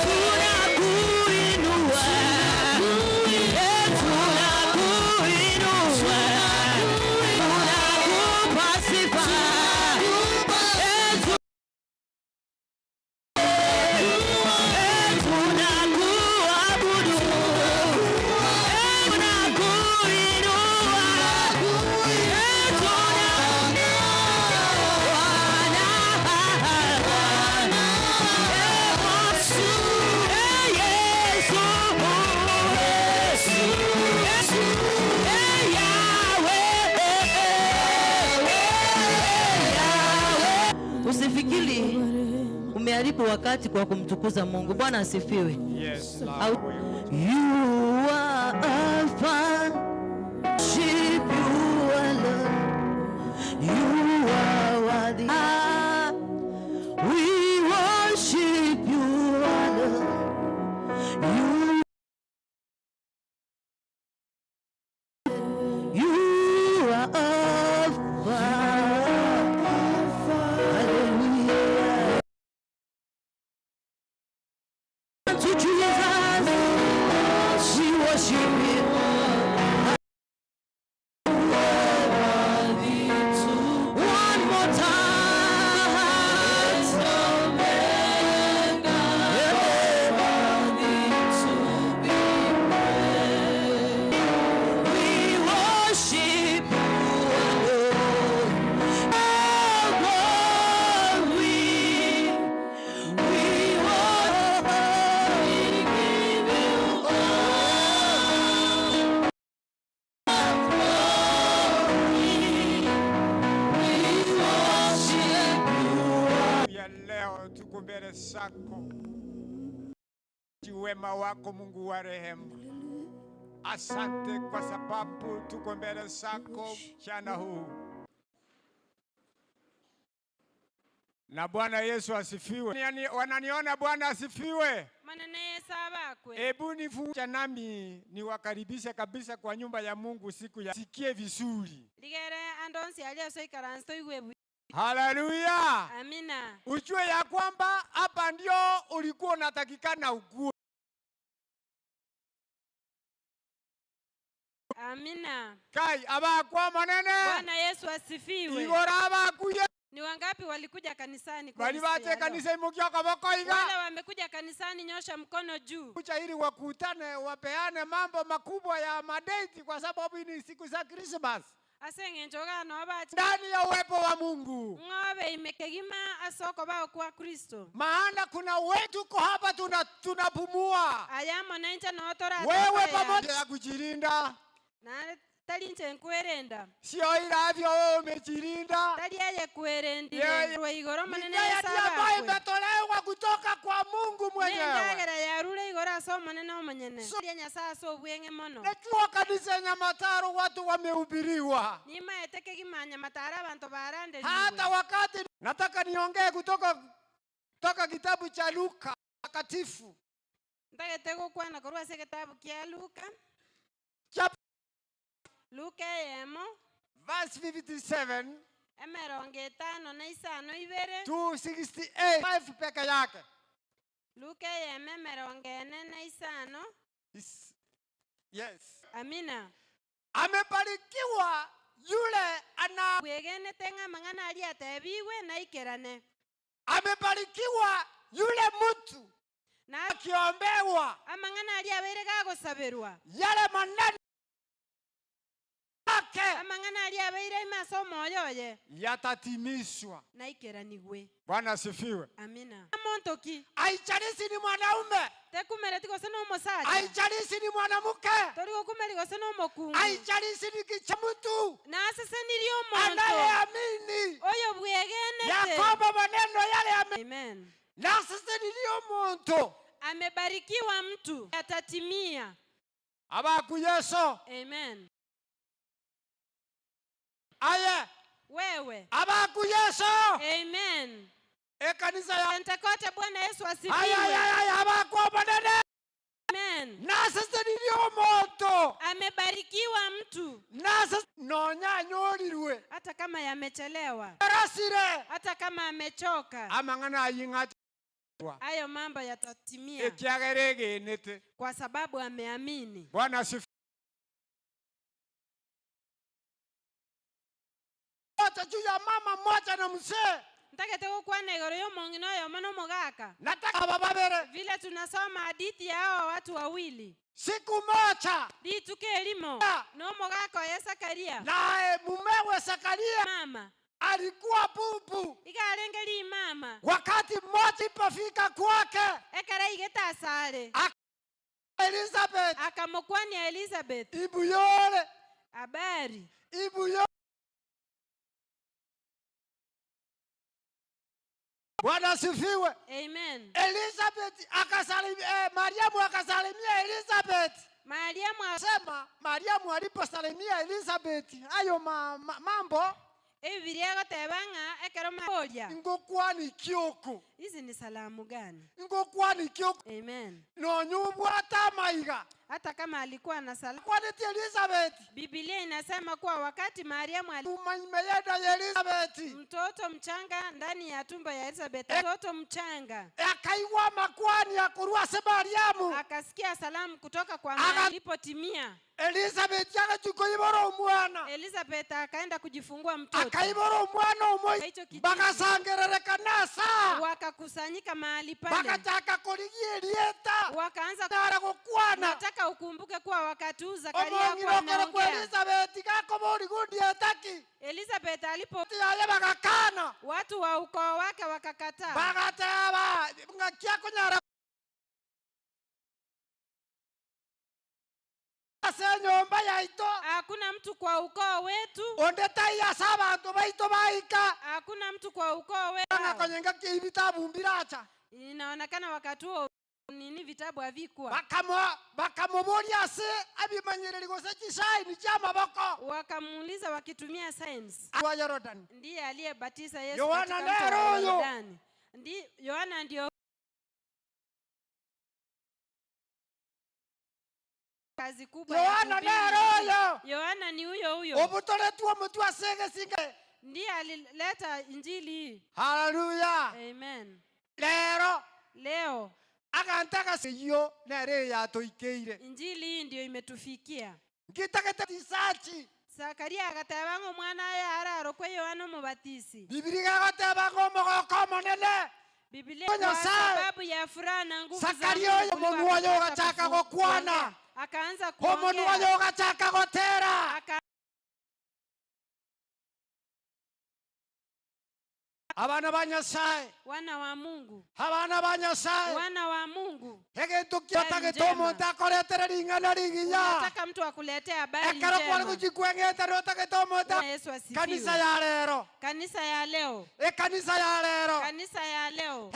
Tunakuinua. Ee tunakuinua. Tunakupa sifa. Ee tunakuabudu. Ee tunakuinua. Ee Bwana, Bwana. Ee Yesu, Yesu, Ee Yahweh, Yahweh.
Usifikiri umeharibu wakati kwa kumtukuza Mungu. Bwana asifiwe.
Yes,
Au-
Lord.
You are Alpha, worship you alone. You are worthy. We worship you alone. You are Alpha. Hallelujah. To Jesus, we worship you. One more time. We worship you alone. Oh, glory. We worship you all. Glory. We worship you.
Ya leo tuko mbele zako, wema wako Mungu wa rehema. Asante kwa sababu tuko mbele zako mchana huu. Na Bwana Yesu asifiwe. Wananiona, Bwana asifiwe.
Manene Yesu abakwe.
Ebu nifucha nami niwakaribishe kabisa kwa nyumba ya Mungu siku ya sikie vizuri.
Ligere andonsi aliyosoikaransto igwe.
Haleluya.
Amina.
Ujue ya kwamba hapa ndio ulikuwa unatakikana ukue.
Amina.
Kai abakwa manene.
Bwana Yesu asifiwe.
Igora abakuye.
Ni wangapi walikuja kanisani kwa
Walibache kanisa imukioka bokoiga.
Wale wamekuja kanisani nyosha mkono juu.
Kucha ili wakutane wapeane mambo makubwa ya madate kwa sababu ni siku za Christmas.
Asenge njoga no abache.
Ndani ya uwepo wa Mungu.
Ngobe imekegima asoko bao kwa Kristo.
Maana kuna wetu tuko hapa tunapumua.
Ayamo nainja no tora.
Wewe pamoja ya kujilinda.
Na talinche nkwerenda.
Sio ilavyo wewe umejilinda.
Tali yeye kwerendire. Rwa igoro manene
Yesu ambayo imetolewa kutoka kwa Mungu mwenyewe.
Ndagera ya rule igoro aso manene omanyene. Ya Nyasaye so bwenge mono.
Najua kanisa Nyamataro watu wamehubiriwa.
Nima eteke kimanya matara abantu barande.
Hata wakati nataka niongee kutoka kitabu cha Luka takatifu.
Ndagete gokwana korwa se kitabu kia Luka. Luka yemo
verse 57
emerongo etano na isano ibere
268 5 peke yake.
Luka yemo emerongo ene na isano.
Yes.
Amina.
Amebarikiwa yule ana
wegene tenga mangana ali atebiwe na ikerane.
Amebarikiwa yule mtu
na
akiombewa
amangana ali abere gagosaberwa
yale maneno
amangana ali abeire masomo yoye
yatatimishwa
na ikeranigwe.
Bwana asifiwe.
Amina. Montoki
aichalisi ni mwanaume
tekumere tikose no musacha
aichalisi ni mwanamke
torigo kumeri gose no mokungu
aichalisi ni kichamutu
na asesenirio omonto
anayeamini
oyo bwegenete
Yakobo maneno yale
Amen.
Na asesenirio omonto
amebarikiwa mtu atatimia.
Abaku Yesu.
Amen.
Aye.
Wewe.
Abaku Yesu.
Amen.
Ekanisa ya
Pentekote Bwana Yesu asifiwe.
Aye aye aye abaku manene.
Amen.
Na asesenirio omonto
amebarikiwa mtu
na nonya nyorirwe
hata kama yamechelewa.
Rasire.
Hata kama amechoka.
Amangana ayinga
hayo mambo yatatimia.
Ekiageregenete.
Kwa sababu ameamini.
Bwana asifiwe. Juu ya mama mmoja na mzee.
Ntakete gokwana igoro yo mong'ina oyomo na omogaka.
Nataka bababere.
Vile tunasoma hadithi ya hao watu wawili.
Siku moja
rituko elimo no omogaka oye Zakaria.
Naye mumewe Zakaria
mama
alikuwa bubu.
Ikarengeri mama.
Wakati mmoja ilipofika kwake
ekere igeta asare.
Elizabeth
akamokwania Elizabeth.
Ibuyore.
Habari.
Ibuyore. Bwana asifiwe.
Amen.
Elizabeth akasalimia Mariamu akasalimia Elizabeth.
Mariamu
akasema Mariamu aliposalimia Elizabeth hayo mambo
Ebibilia gotebanga ekero maboria.
Ngokwani kioko.
Hizi ni salamu gani?
Ngokwani kioko.
Amen.
No nyubwata maiga.
Hata kama alikuwa na salamu.
Kwani Elizabeth.
Biblia inasema kuwa wakati Mariamu
alikuwa Elizabeth,
mtoto mchanga ndani ya tumbo ya Elizabeth, mtoto mchanga
akaiwa makwani ya kurua se Mariamu,
akasikia salamu kutoka kwa Maria. Ilipotimia
Elizabeth akachukuibora omwana.
Elizabeth akaenda kujifungua mtoto.
Akaibora omwana omwe. Bakasangererekana sa.
Wakakusanyika mahali pale.
Bakataka kurigia elieta.
Wakaanza
gokwana.
Nataka ukumbuke kuwa wakati huu Zakaria hakuwa anaongea.
Elizabeth gakobori gundi etaki.
Elizabeth alipo
yaye bakakana.
Watu wa ukoo wake wakakataa.
Bakataba ngakia kunyara. Nyumba yaito.
Hakuna mtu kwa ukoo wetu.
Ondeta ya saba antu baito baika.
Hakuna mtu kwa ukoo wetu.
Ngakonyenga kibitabu mbiracha.
Inaonekana wakati huo
Nini vitabu havikuwa.
Bakamuboria ase abimanyereri gose chisaini chia maboko.
Wakamuuliza wakitumia signs.
Wa Yorodani.
Ndiye aliyebatiza Yesu
Yohana
katika mto wa
nero huyo.
Yordani. Yohana ndio kazi kubwa ya
Yohana
kuhubiri
nero
Injili.
huyo.
Yohana ni huyo huyo.
Obutoletwa mutu asege singe.
Ndiye alileta injili hii.
Haleluya.
Amen.
Lero.
Leo.
Agantaka siyo nere yatoikeire.
Injili hii ndio imetufikia.
Ngitakete tisachi.
Zakaria agateba ng'o mwana aye ararokwe Yohana Omobatisi.
Biblia agateba ng'o omogoko omonene.
Biblia
Kwa
kwa
Nyasaye.
sababu ya furaha na nguvu za
Zakaria
Mungu
oyo
kuliko
omonwa oyo
akapata
ogachaka gokwana.
kuongea. Akaanza
Omonwa
kuongea.
oyo ogachaka gotera. Abana ba Nyasaye.
Wana wa Mungu.
Abana ba Nyasaye.
Wana wa Mungu.
Egento
Habari
kiotagete
njema.
omonto akoretere ring'ana rigiya.
Unataka mtu akuletee habari
Ekero kwari
njema.
gochikweng'ete notagete omonto.
Bwana Yesu asifiwe.
Kanisa ya lero.
Kanisa ya leo.
Ekanisa ya lero.
Kanisa ya leo.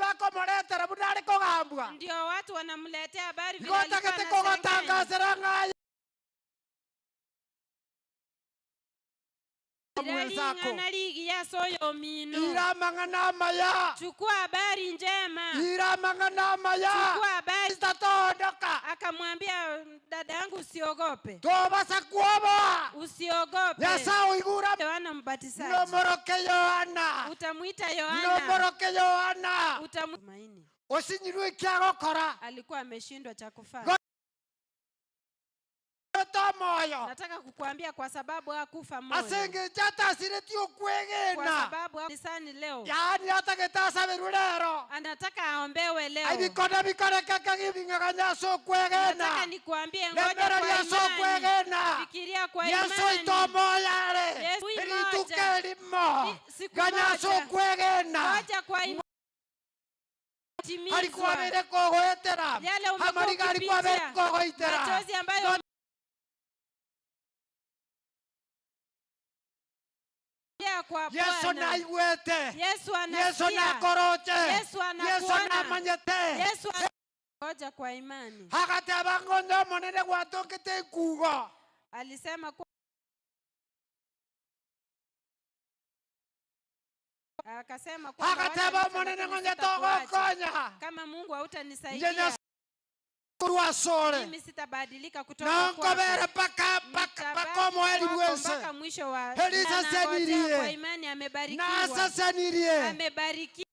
Bakomoretera buna ari kogambwa.
Ndio watu wanamletea habari vile alikuwa
Gotagete
anasema.
kogotangasera ng'aye. Mwenzako.
Riraling'ana rigiya soyo mino.
Ira mang'ana amaya.
Chukua habari njema.
Ira mang'ana amaya.
Chukua habari.
Sitatoondoka.
Akamwambia dada yangu usiogope.
Tobasa kuoboa.
Usiogope.
Nyasaye oigura.
Yohana Mbatizaji.
Nomoroke Yohana.
Utamuita Yohana.
Nomoroke Yohana.
Utamumaini.
Osinyirwe kiagokora.
Alikuwa ameshindwa cha kufanya.
Moyo.
Nataka kukuambia kwa sababu hakufa moyo.
Asenge chata siretio kwegena.
Kwa sababu kanisani leo.
Yaani hata ketasa berulero.
Anataka aombewe leo.
Ai bikona bikona kaka gibingaganya so kwegena.
Nataka nikuambie ngoja
Lembera
kwa
ya so
imani.
kwegena.
Fikiria kwa
Yesu
imani.
itomo yale.
Yesu
Rituke
imoja.
limo.
Siku
Ganya so
moja.
kwegena.
Ngoja kwa imani. Timizwa.
Alikuwa bere kogoetera.
Yale umekuwa
Amariga alikuwa bere
ukipitia.
kogoitera.
Machozi ambayo kwa
Yesu
Bwana.
naigwete.
Yesu
Yesu
anasikia.
nakoroche.
Yesu
Yesu
anakuona.
namanyete.
Yesu ngoja kwa imani.
Agateba ng'onyo monene gwatũngĩte ikugo.
Alisema kwa akasema kwamba
Agateba
wacha
monene
lakini
ng'onye
sitakuacha.
togokonya.
Kama Mungu hautanisaidia,
Nje Nyasaye sole.
mimi sitabadilika kutoka
Na
kwako.
nkobere paka paka
Nitabaki
paka omoeri
kwako
bwense.
mpaka mwisho wa
Elisa
na nangojea
senirie.
kwa imani amebarikiwa.
Na sasenirie.
Amebarikiwa.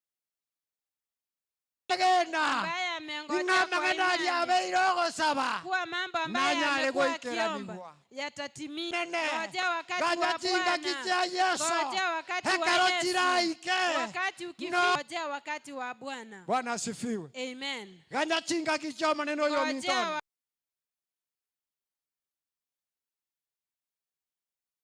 Gena.
Ambaye amengojea
Ing'ama
kwa
ng'ana
imani.
abeire ogosaba.
Kuwa mambo ambayo
Nanyare
amekuwa
goikeranigwa.
akiomba yatatimia.
Nene.
Ngojea wakati
Ganya
wa
chinga
Bwana.
kicha Yesu.
Ngojea wakati wa
Hekaro
Yesu.
chiraike.
Wakati ukifika, ngojea wakati wa Bwana.
Bwana asifiwe.
Amen.
Ganya chinga kicha maneno yo
Ngojea
mintoni.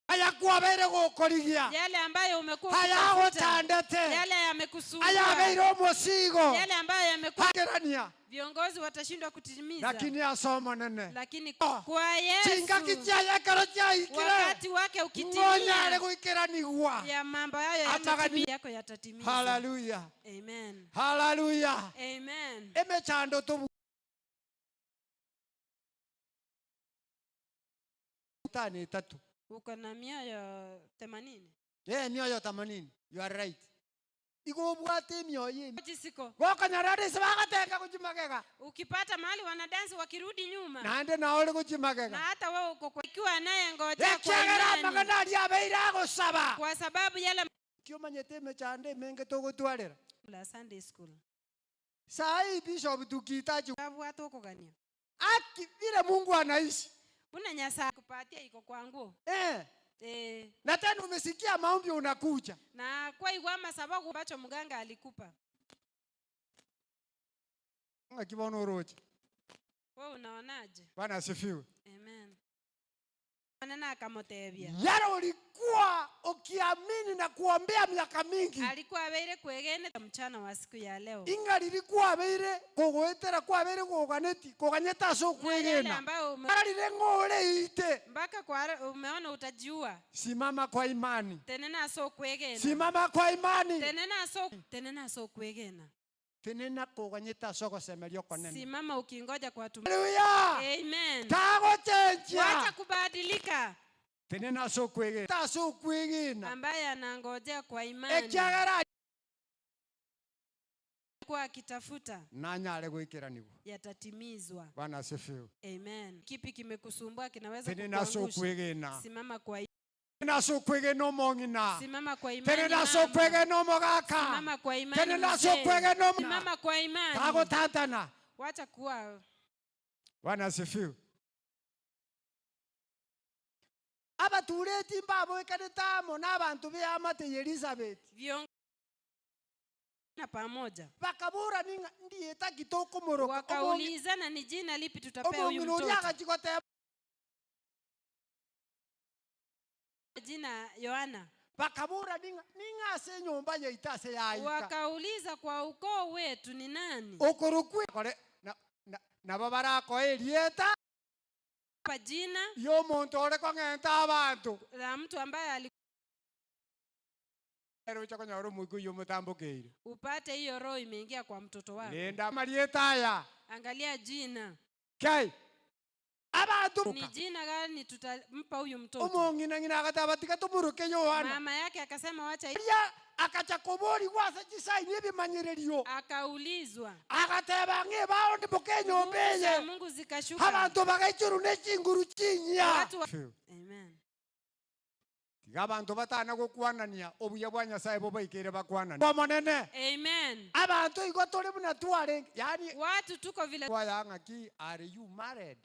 Haya kuwabeire gukorigia.
Yale ambayo umekuwa
Haya
ukitafuta.
gutandete.
Yale yamekusumbua.
Haya abeire omusigo.
Yale ambayo yamekuwa
Hagerania.
viongozi watashindwa kutimiza.
Lakini asoma nene.
Lakini kwa Yesu
Chinga kicha yekero chaikire.
wakati wake ukitimia,
Ngonyare guikeranigwa.
ya mambo hayo
Amagani-
yatatimia, yako yatatimia.
Hallelujah.
Amen.
Hallelujah.
Amen.
Emechando tu tani tatu.
Uko na mioyo 80.
Mioyo 80. You are right. Igobwate mioyo emi.
Jisiko.
Gokonyora ase bagatenga gochimagega.
Ukipata mahali wanadansi wakirudi nyuma.
Naende nawe ori gochimagega.
Na hata wewe uko kwa ikiwa anayengojea kwa
Ekiagera
imani.
amang'ana aria abeire agosaba.
Kwa sababu yale
Kiomanyete emechando emenge togotwarera.
La Sunday school.
Sai Bishop tukihitaji
Sababu okogania.
Aki vile Mungu anaishi.
Una Nyasaye kupatia iko kwangu.
Na tena umesikia maombi unakuja.
Na kwa igwama sababu ambacho mganga alikupa.
Akibona uroje.
Wewe unaonaje?
Bwana asifiwe.
Amen. Nena akamutebia.
Yale ulikuwa ukiamini na kuombea miaka mingi.
Alikuwa abeire kwegene mchana wa siku ya leo.
Inga lilikuwa abeire kugwetera kwa abeire kuganeti kuganyeta so kwegena. Ararire ngore ite.
Mpaka kwa umeona utajiua.
Simama kwa imani.
Tenena so kwegena.
Simama kwa imani.
Tenena so kwegena.
Tenena kuganyeta so gosemerio konene.
Simama ukingoja kwa tumaini.
Haleluya.
Amen.
Tagochenjia.
Wacha kubadilika.
Tenena so kwegena. Ta so kwegena.
Ambaye anangojea kwa imani.
Ekiagara
kwa akitafuta.
Nanyale gwikiraniwa.
Yatatimizwa.
Bwana asifiwe.
Amen. Kipi kimekusumbua kinaweza
Tenena so
kukuangusha?
kwegena.
Simama kwa
Tenena so kwegena omong'ina.
Simama kwa imani.
Tenena so kwegena omogaka.
Simama kwa imani.
Tenena so kwegena.
Simama kwa imani.
Tagotantana.
Wacha kuwa.
Bwana asifiwe. Abatureti mbabo ekanetamo n'abantu beamate Elizabeth.
Viongozi na pamoja.
Bakabura ninga ndiye takitoko moroka.
Wakaulizana ni jina lipi tutapewa huyu mtoto. Jina Yohana.
Bakabura ninga ase nyumba yaitase yaika.
Wakauliza kwa ukoo wetu ni nani?
Okorokwe kore na babarako elieta
pa jina
yo muntu ore kong'enta abantu
la mtu ambaye alikuwa upate hiyo roho imeingia kwa mtoto wako.
Linda marieta ya.
Angalia jina.
Kai. Abantu
ni jina gani tutampa huyu mtoto?
Omong'ina ng'ina akatabatika tumuruke Yohana.
Mama yake akasema wacha
ya akachakobori gwasa chisaini ebimanyererio.
Akaulizwa.
Agateba nge bao ndibuke nyombeye.
Mungu zikashuka.
Abantu bagaichuru nechinguru chinya.
Amen.
Abantu batana gokwanania obuya bwa Nyasaye bo baikire bakwanania. Omonene.
Amen.
Abantu igo tore buna tware. Yani
watu tuko vile.
Kwa yang'aki are you married?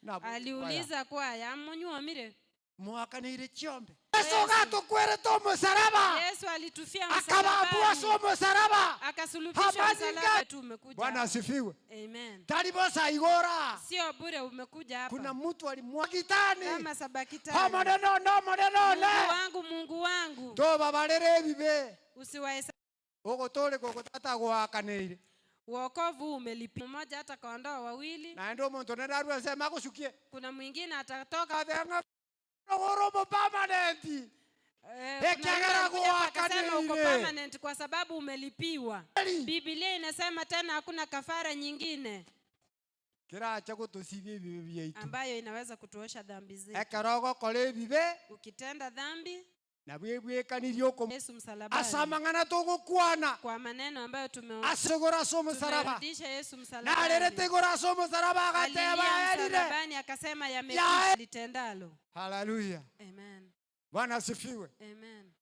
Na
aliuliza kwa ya munyuomire.
Mwakanire chiombe. Yesu gatukwerete omusaraba.
Yesu alitufia msalabani.
Akabambwa so musaraba.
Akasulubishwa msalaba tu umekuja.
Bwana asifiwe.
Amen.
Taribosa igora.
Sio bure umekuja hapa.
Kuna mtu alimwagitani.
Kama sabakitani.
Omonene no monene ne.
Mungu wangu, Mungu wangu.
To babarere bibe.
Usiwahesabu.
Ogotore gogotata gwakanire.
Wokovu umelipi. Mmoja hata kaondoa wawili.
Na ndio mtu nenda sema akushukie.
Kuna mwingine atatoka.
Ogorobo permanent.
Uko permanent kwa sababu umelipiwa. Biblia inasema tena hakuna kafara nyingine ambayo inaweza kutuosha dhambi zetu. Ukitenda dhambi Yesu msalabani. Kwa maneno ambayo tumerudisha Yesu msalabani. Msalabani akasema yamekwisha litendalo.
Hallelujah.
Amen.
Bwana asifiwe.
Amen.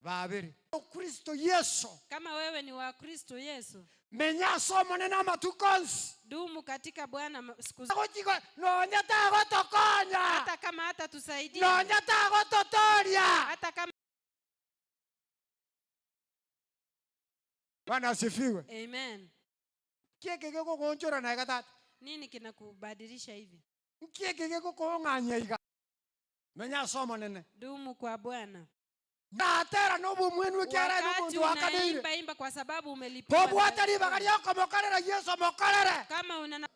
Babiri. Kristo Yesu.
Kama wewe ni wa Kristo Yesu.
Menya somo nena matukonsi.
Dumu katika Bwana siku zote. Hata kama hata tusaidia. Hata kama.
Bwana asifiwe.
Amen.
Kieke keko na ikatata.
Nini kinakubadilisha hivi?
Kieke keko kong'anya iga. Menya somo nene.
Dumu kwa Bwana.
Natera nobu mwenu kiara nubu wakanire.
Imba imba kwa sababu umelipiwa.
Kobwata ribaga ryako mokorera Yesu mokorere.
Kama una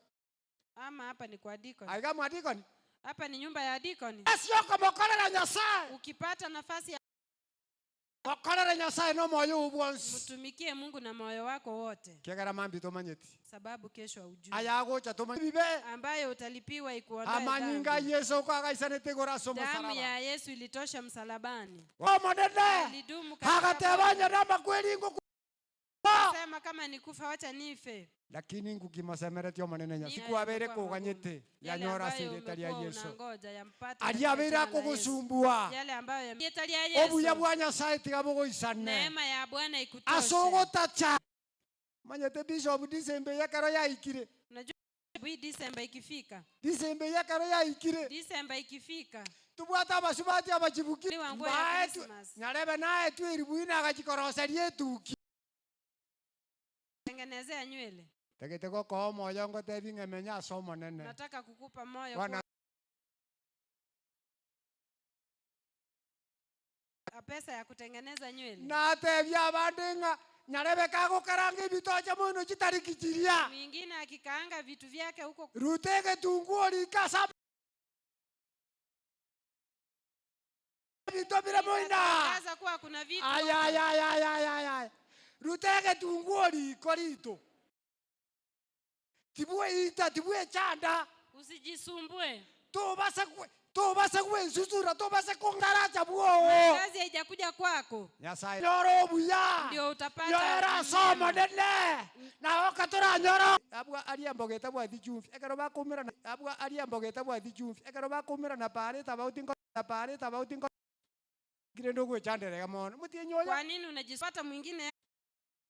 ama hapa ni kwa deacon.
Aiga mwa deacon.
Hapa ni nyumba ya deacon.
Yesu yako mokorera Nyasaye.
Ukipata nafasi ya
mokorere Nyasaye no moyo ubwonsi.
Mtumikie Mungu na moyo wako wote.
Kiagara mambi tomanyeti.
Sababu kesho haujui.
Ayagocha tomanyibe.
Ambayo utalipiwa ikuondoe.
Amanyinga Yesu kwa gaisanete gora somo
Damu
salaba.
ya Yesu ilitosha msalabani.
Omonene.
Alidumu katika.
Agatebanya na makweli ngo.
Sema kama nikufa wacha nife.
Lakini ngukimasemerete omonene Nyasaye. Sikwabere kuganyete yanyora sireta lya Yesu. Aliabera kugusumbua.
Yale ambayo ya Yesu.
Obuya bwa Nyasaye tigabugoisane.
Neema ya Bwana ikutoshe.
Asogotacha. Manyete Bishop December yakaro yaikire.
Unajua December ikifika.
December yakaro yaikire.
December ikifika.
Tubwata abasubati abachibuki. Nyarebe naye tu iribuina agachikoroserie etuki.
Tengenezea nywele.
Tegete koko moyo ngotebi ngemenya somo nene.
Nataka kukupa moyo.
Bwana
pesa ya kutengeneza nywele.
Natebia abande ng'a nyarebe kagokaranga ebitoche mono chitariki chiria.
Mwingine akikaanga vitu vyake huko.
Rutege tunguo rikasa vitu bila moina.
Inatangaza kuwa kuna vitu.
Ay ay ay ay ay ay ay. Rutege tunguo riko rito. Tibue ita tibue chanda.
Usijisumbue.
Tobase kwensusura tobase kongaracha buo.
Kazi haijakuja kwako.
Nyasaye nyoro buya.
Ndio utapata.
Nyora somo nene. Na okatora nyoro. Abwa aria mbogeta bwa thichumbi. Ekero bakumira na abwa aria mbogeta bwa thichumbi. Ekero bakumira na pare tabauti ngo na pare tabauti ngo. Ngire gwechanderega mono. Mutie nyoya.
Kwa nini unajipata mwingine?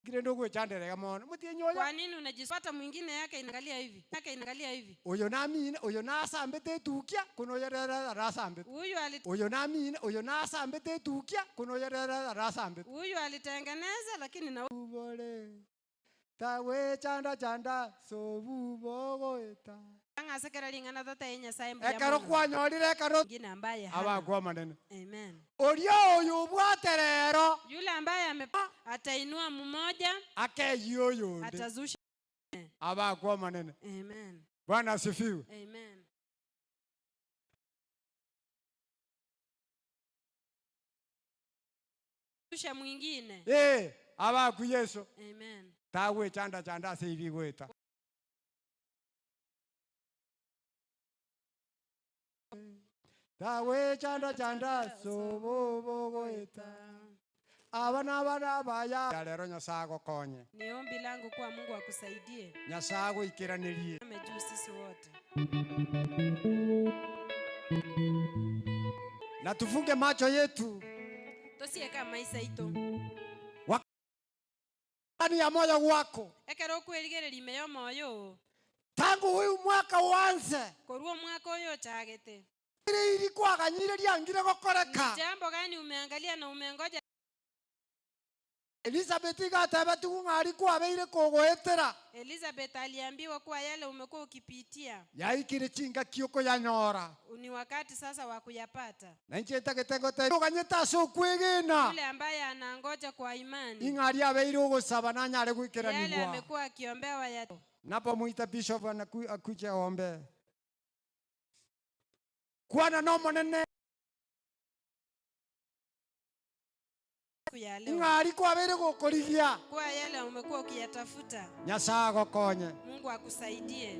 Ngire gwechanderega mono. Mutie nyoya.
Kwa nini unajipata mwingine yake inaangalia hivi? Yake inaangalia hivi.
Oyo namine oyo nasambete tukia kuno yerera rasambete.
Huyu ali
Oyo namine oyo nasambete tukia kuno yerera rasambete.
Huyu alitengeneza lakini na
ubore. Tawe chanda chanda sobu bogoeta.
Angasekera lingana tata yenye Nyasaye mbuya.
Ekero kwanyorire ekero
mwingine ambaye hana.
Abakwa manene.
Amen.
Orio oyo bwaterero.
Yule ambaye atainua mmoja
akeyo yonde.
Atazusha.
Abakwa manene.
Amen.
Bwana asifiwe.
Amen. Zusha mwingine.
Abaku Yesu.
Amen.
Tawe chanda chanda sebi gweta. Tawe chanda chanda sobo bogoeta. Abana bana baya. Lero Nyasaye agokonye.
Ni ombi langu kwa Mungu akusaidie.
Nyasaye agoikeranirie.
Juu sisi wote.
Na tufunge macho yetu.
Tosieka maisha ito.
Ndani ya moyo wako.
Ekero kwerigereria meyo moyo.
Tangu huyu mwaka uanze.
Koruo mwaka uyo chagete.
Ile ilikuwa ganyire lyangire gokoreka.
Jambo gani umeangalia na umengoja?
Elizabeth gataba tungari kwa beire kogoetera.
Elizabeth aliambiwa kuwa yale umekuwa ukipitia.
Yaikire chinga kioko ya nyora.
Ni wakati sasa wa kuyapata.
Na nche tagetengo te ganyeta so kwegena.
Yule ambaye anangoja kwa imani.
Ingari abeire ogosaba nanyare guikeranirwa.
Yale amekuwa akiombewa ya.
Napo muita bishop anakuja aombe. Kwana no monene. Ingari kwa bere gokorigia.
Kwa yale umekuwa ukiyatafuta.
Nyasaye agokonye.
Mungu akusaidie.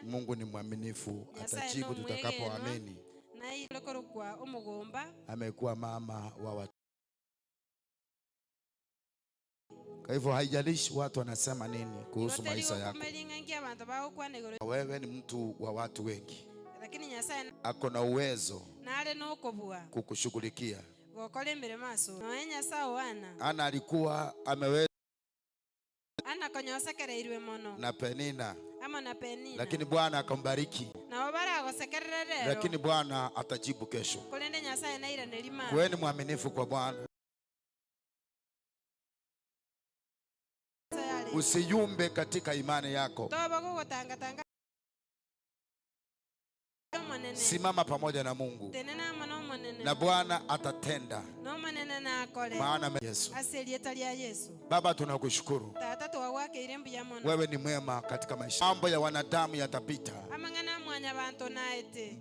Mungu ni mwaminifu, atajibu tutakapoamini.
Na ile kwa umugomba.
Amekuwa mama wa watu. Kwa hivyo haijalishi watu wanasema nini kuhusu maisha yako. Wewe ni mtu wa watu wengi.
Lakini Nyasaye
ako na uwezo kukushughulikia. Ana alikuwa ameweza na Penina. Lakini Bwana akambariki. Lakini Bwana atajibu kesho. Kuweni mwaminifu kwa Bwana. Usiyumbe katika imani yako. Simama pamoja na Mungu. Na Bwana atatenda. Maana Yesu. Baba tunakushukuru. Wewe ni mwema katika maisha. Mambo ya wanadamu yatapita.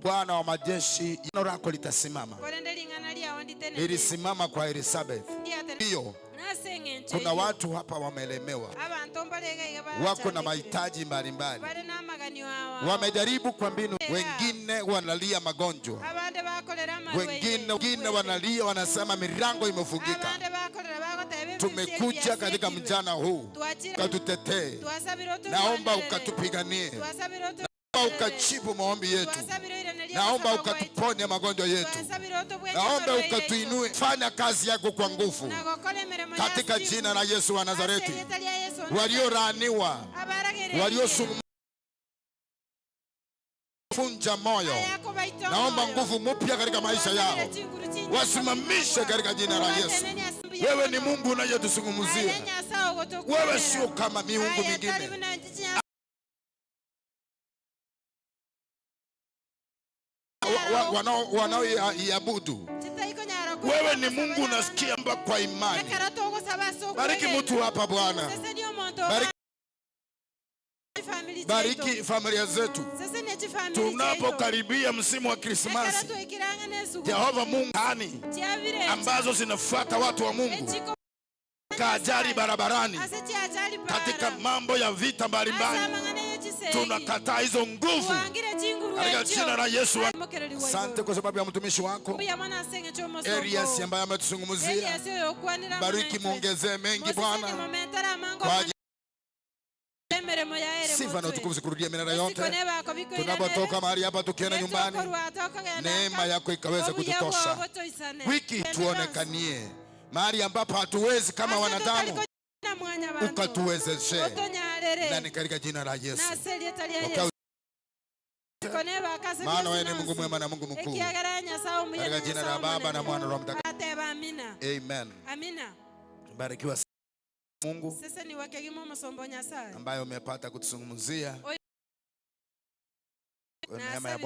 Bwana wa majeshi, neno lako litasimama. Lilisimama kwa Elizabeth. Hiyo. Kuna watu hapa wameelemewa. Wako na mahitaji mbalimbali. Wamejaribu kwa mbinu, wengine wanalia magonjwa. Wengine wanalia wanasema milango imefungika. Tumekuja katika mchana huu, ukatutetee. Naomba ukatupiganie. Naomba ukajibu maombi yetu. Naomba ukatuponye magonjwa yetu. Naomba ukatuinue. Fanya kazi yako kwa nguvu. Katika jina la Yesu wa Nazareti. Waliolaaniwa, waliosumbuliwa, funja moyo, naomba nguvu mpya katika maisha yao. Wasimamishe katika jina la Yesu. Wewe ni Mungu unayetuzungumzia. Wewe sio kama miungu mingine. Wanaoiabudu. Wewe ni Mungu unasikia mba kwa imani. Bariki mtu hapa Bwana. Bariki, bariki familia zetu tunapokaribia msimu wa Krismasi. Jehova Mungu, hani ambazo zinafuata watu wa Mungu kaajali barabarani, katika mambo ya vita mbalimbali, tunakataa hizo nguvu katika jina la Yesu. Asante kwa sababu ya mtumishi wako Elias ambaye ametuzungumzia. Bariki, muongezee mengi Bwana, kwa sifa na utukufu zikurudia milele yote. Tunapotoka mahali hapa tukienda nyumbani, neema yako ikaweze kututosha. Wiki tuonekanie mahali ambapo hatuwezi kama wanadamu, ukatuwezeshe, na ni katika jina la Yesu. Maana wewe ni Mungu mwema na Mungu mkuu. Katika jina la Baba na Mwana na Roho Mtakatifu. Amen.
Amina.
Barikiwa Mungu
Sasa ni wakegimo musombo Nyasaye
ambaye umepata kutuzungumzia. Neema ya Bwana.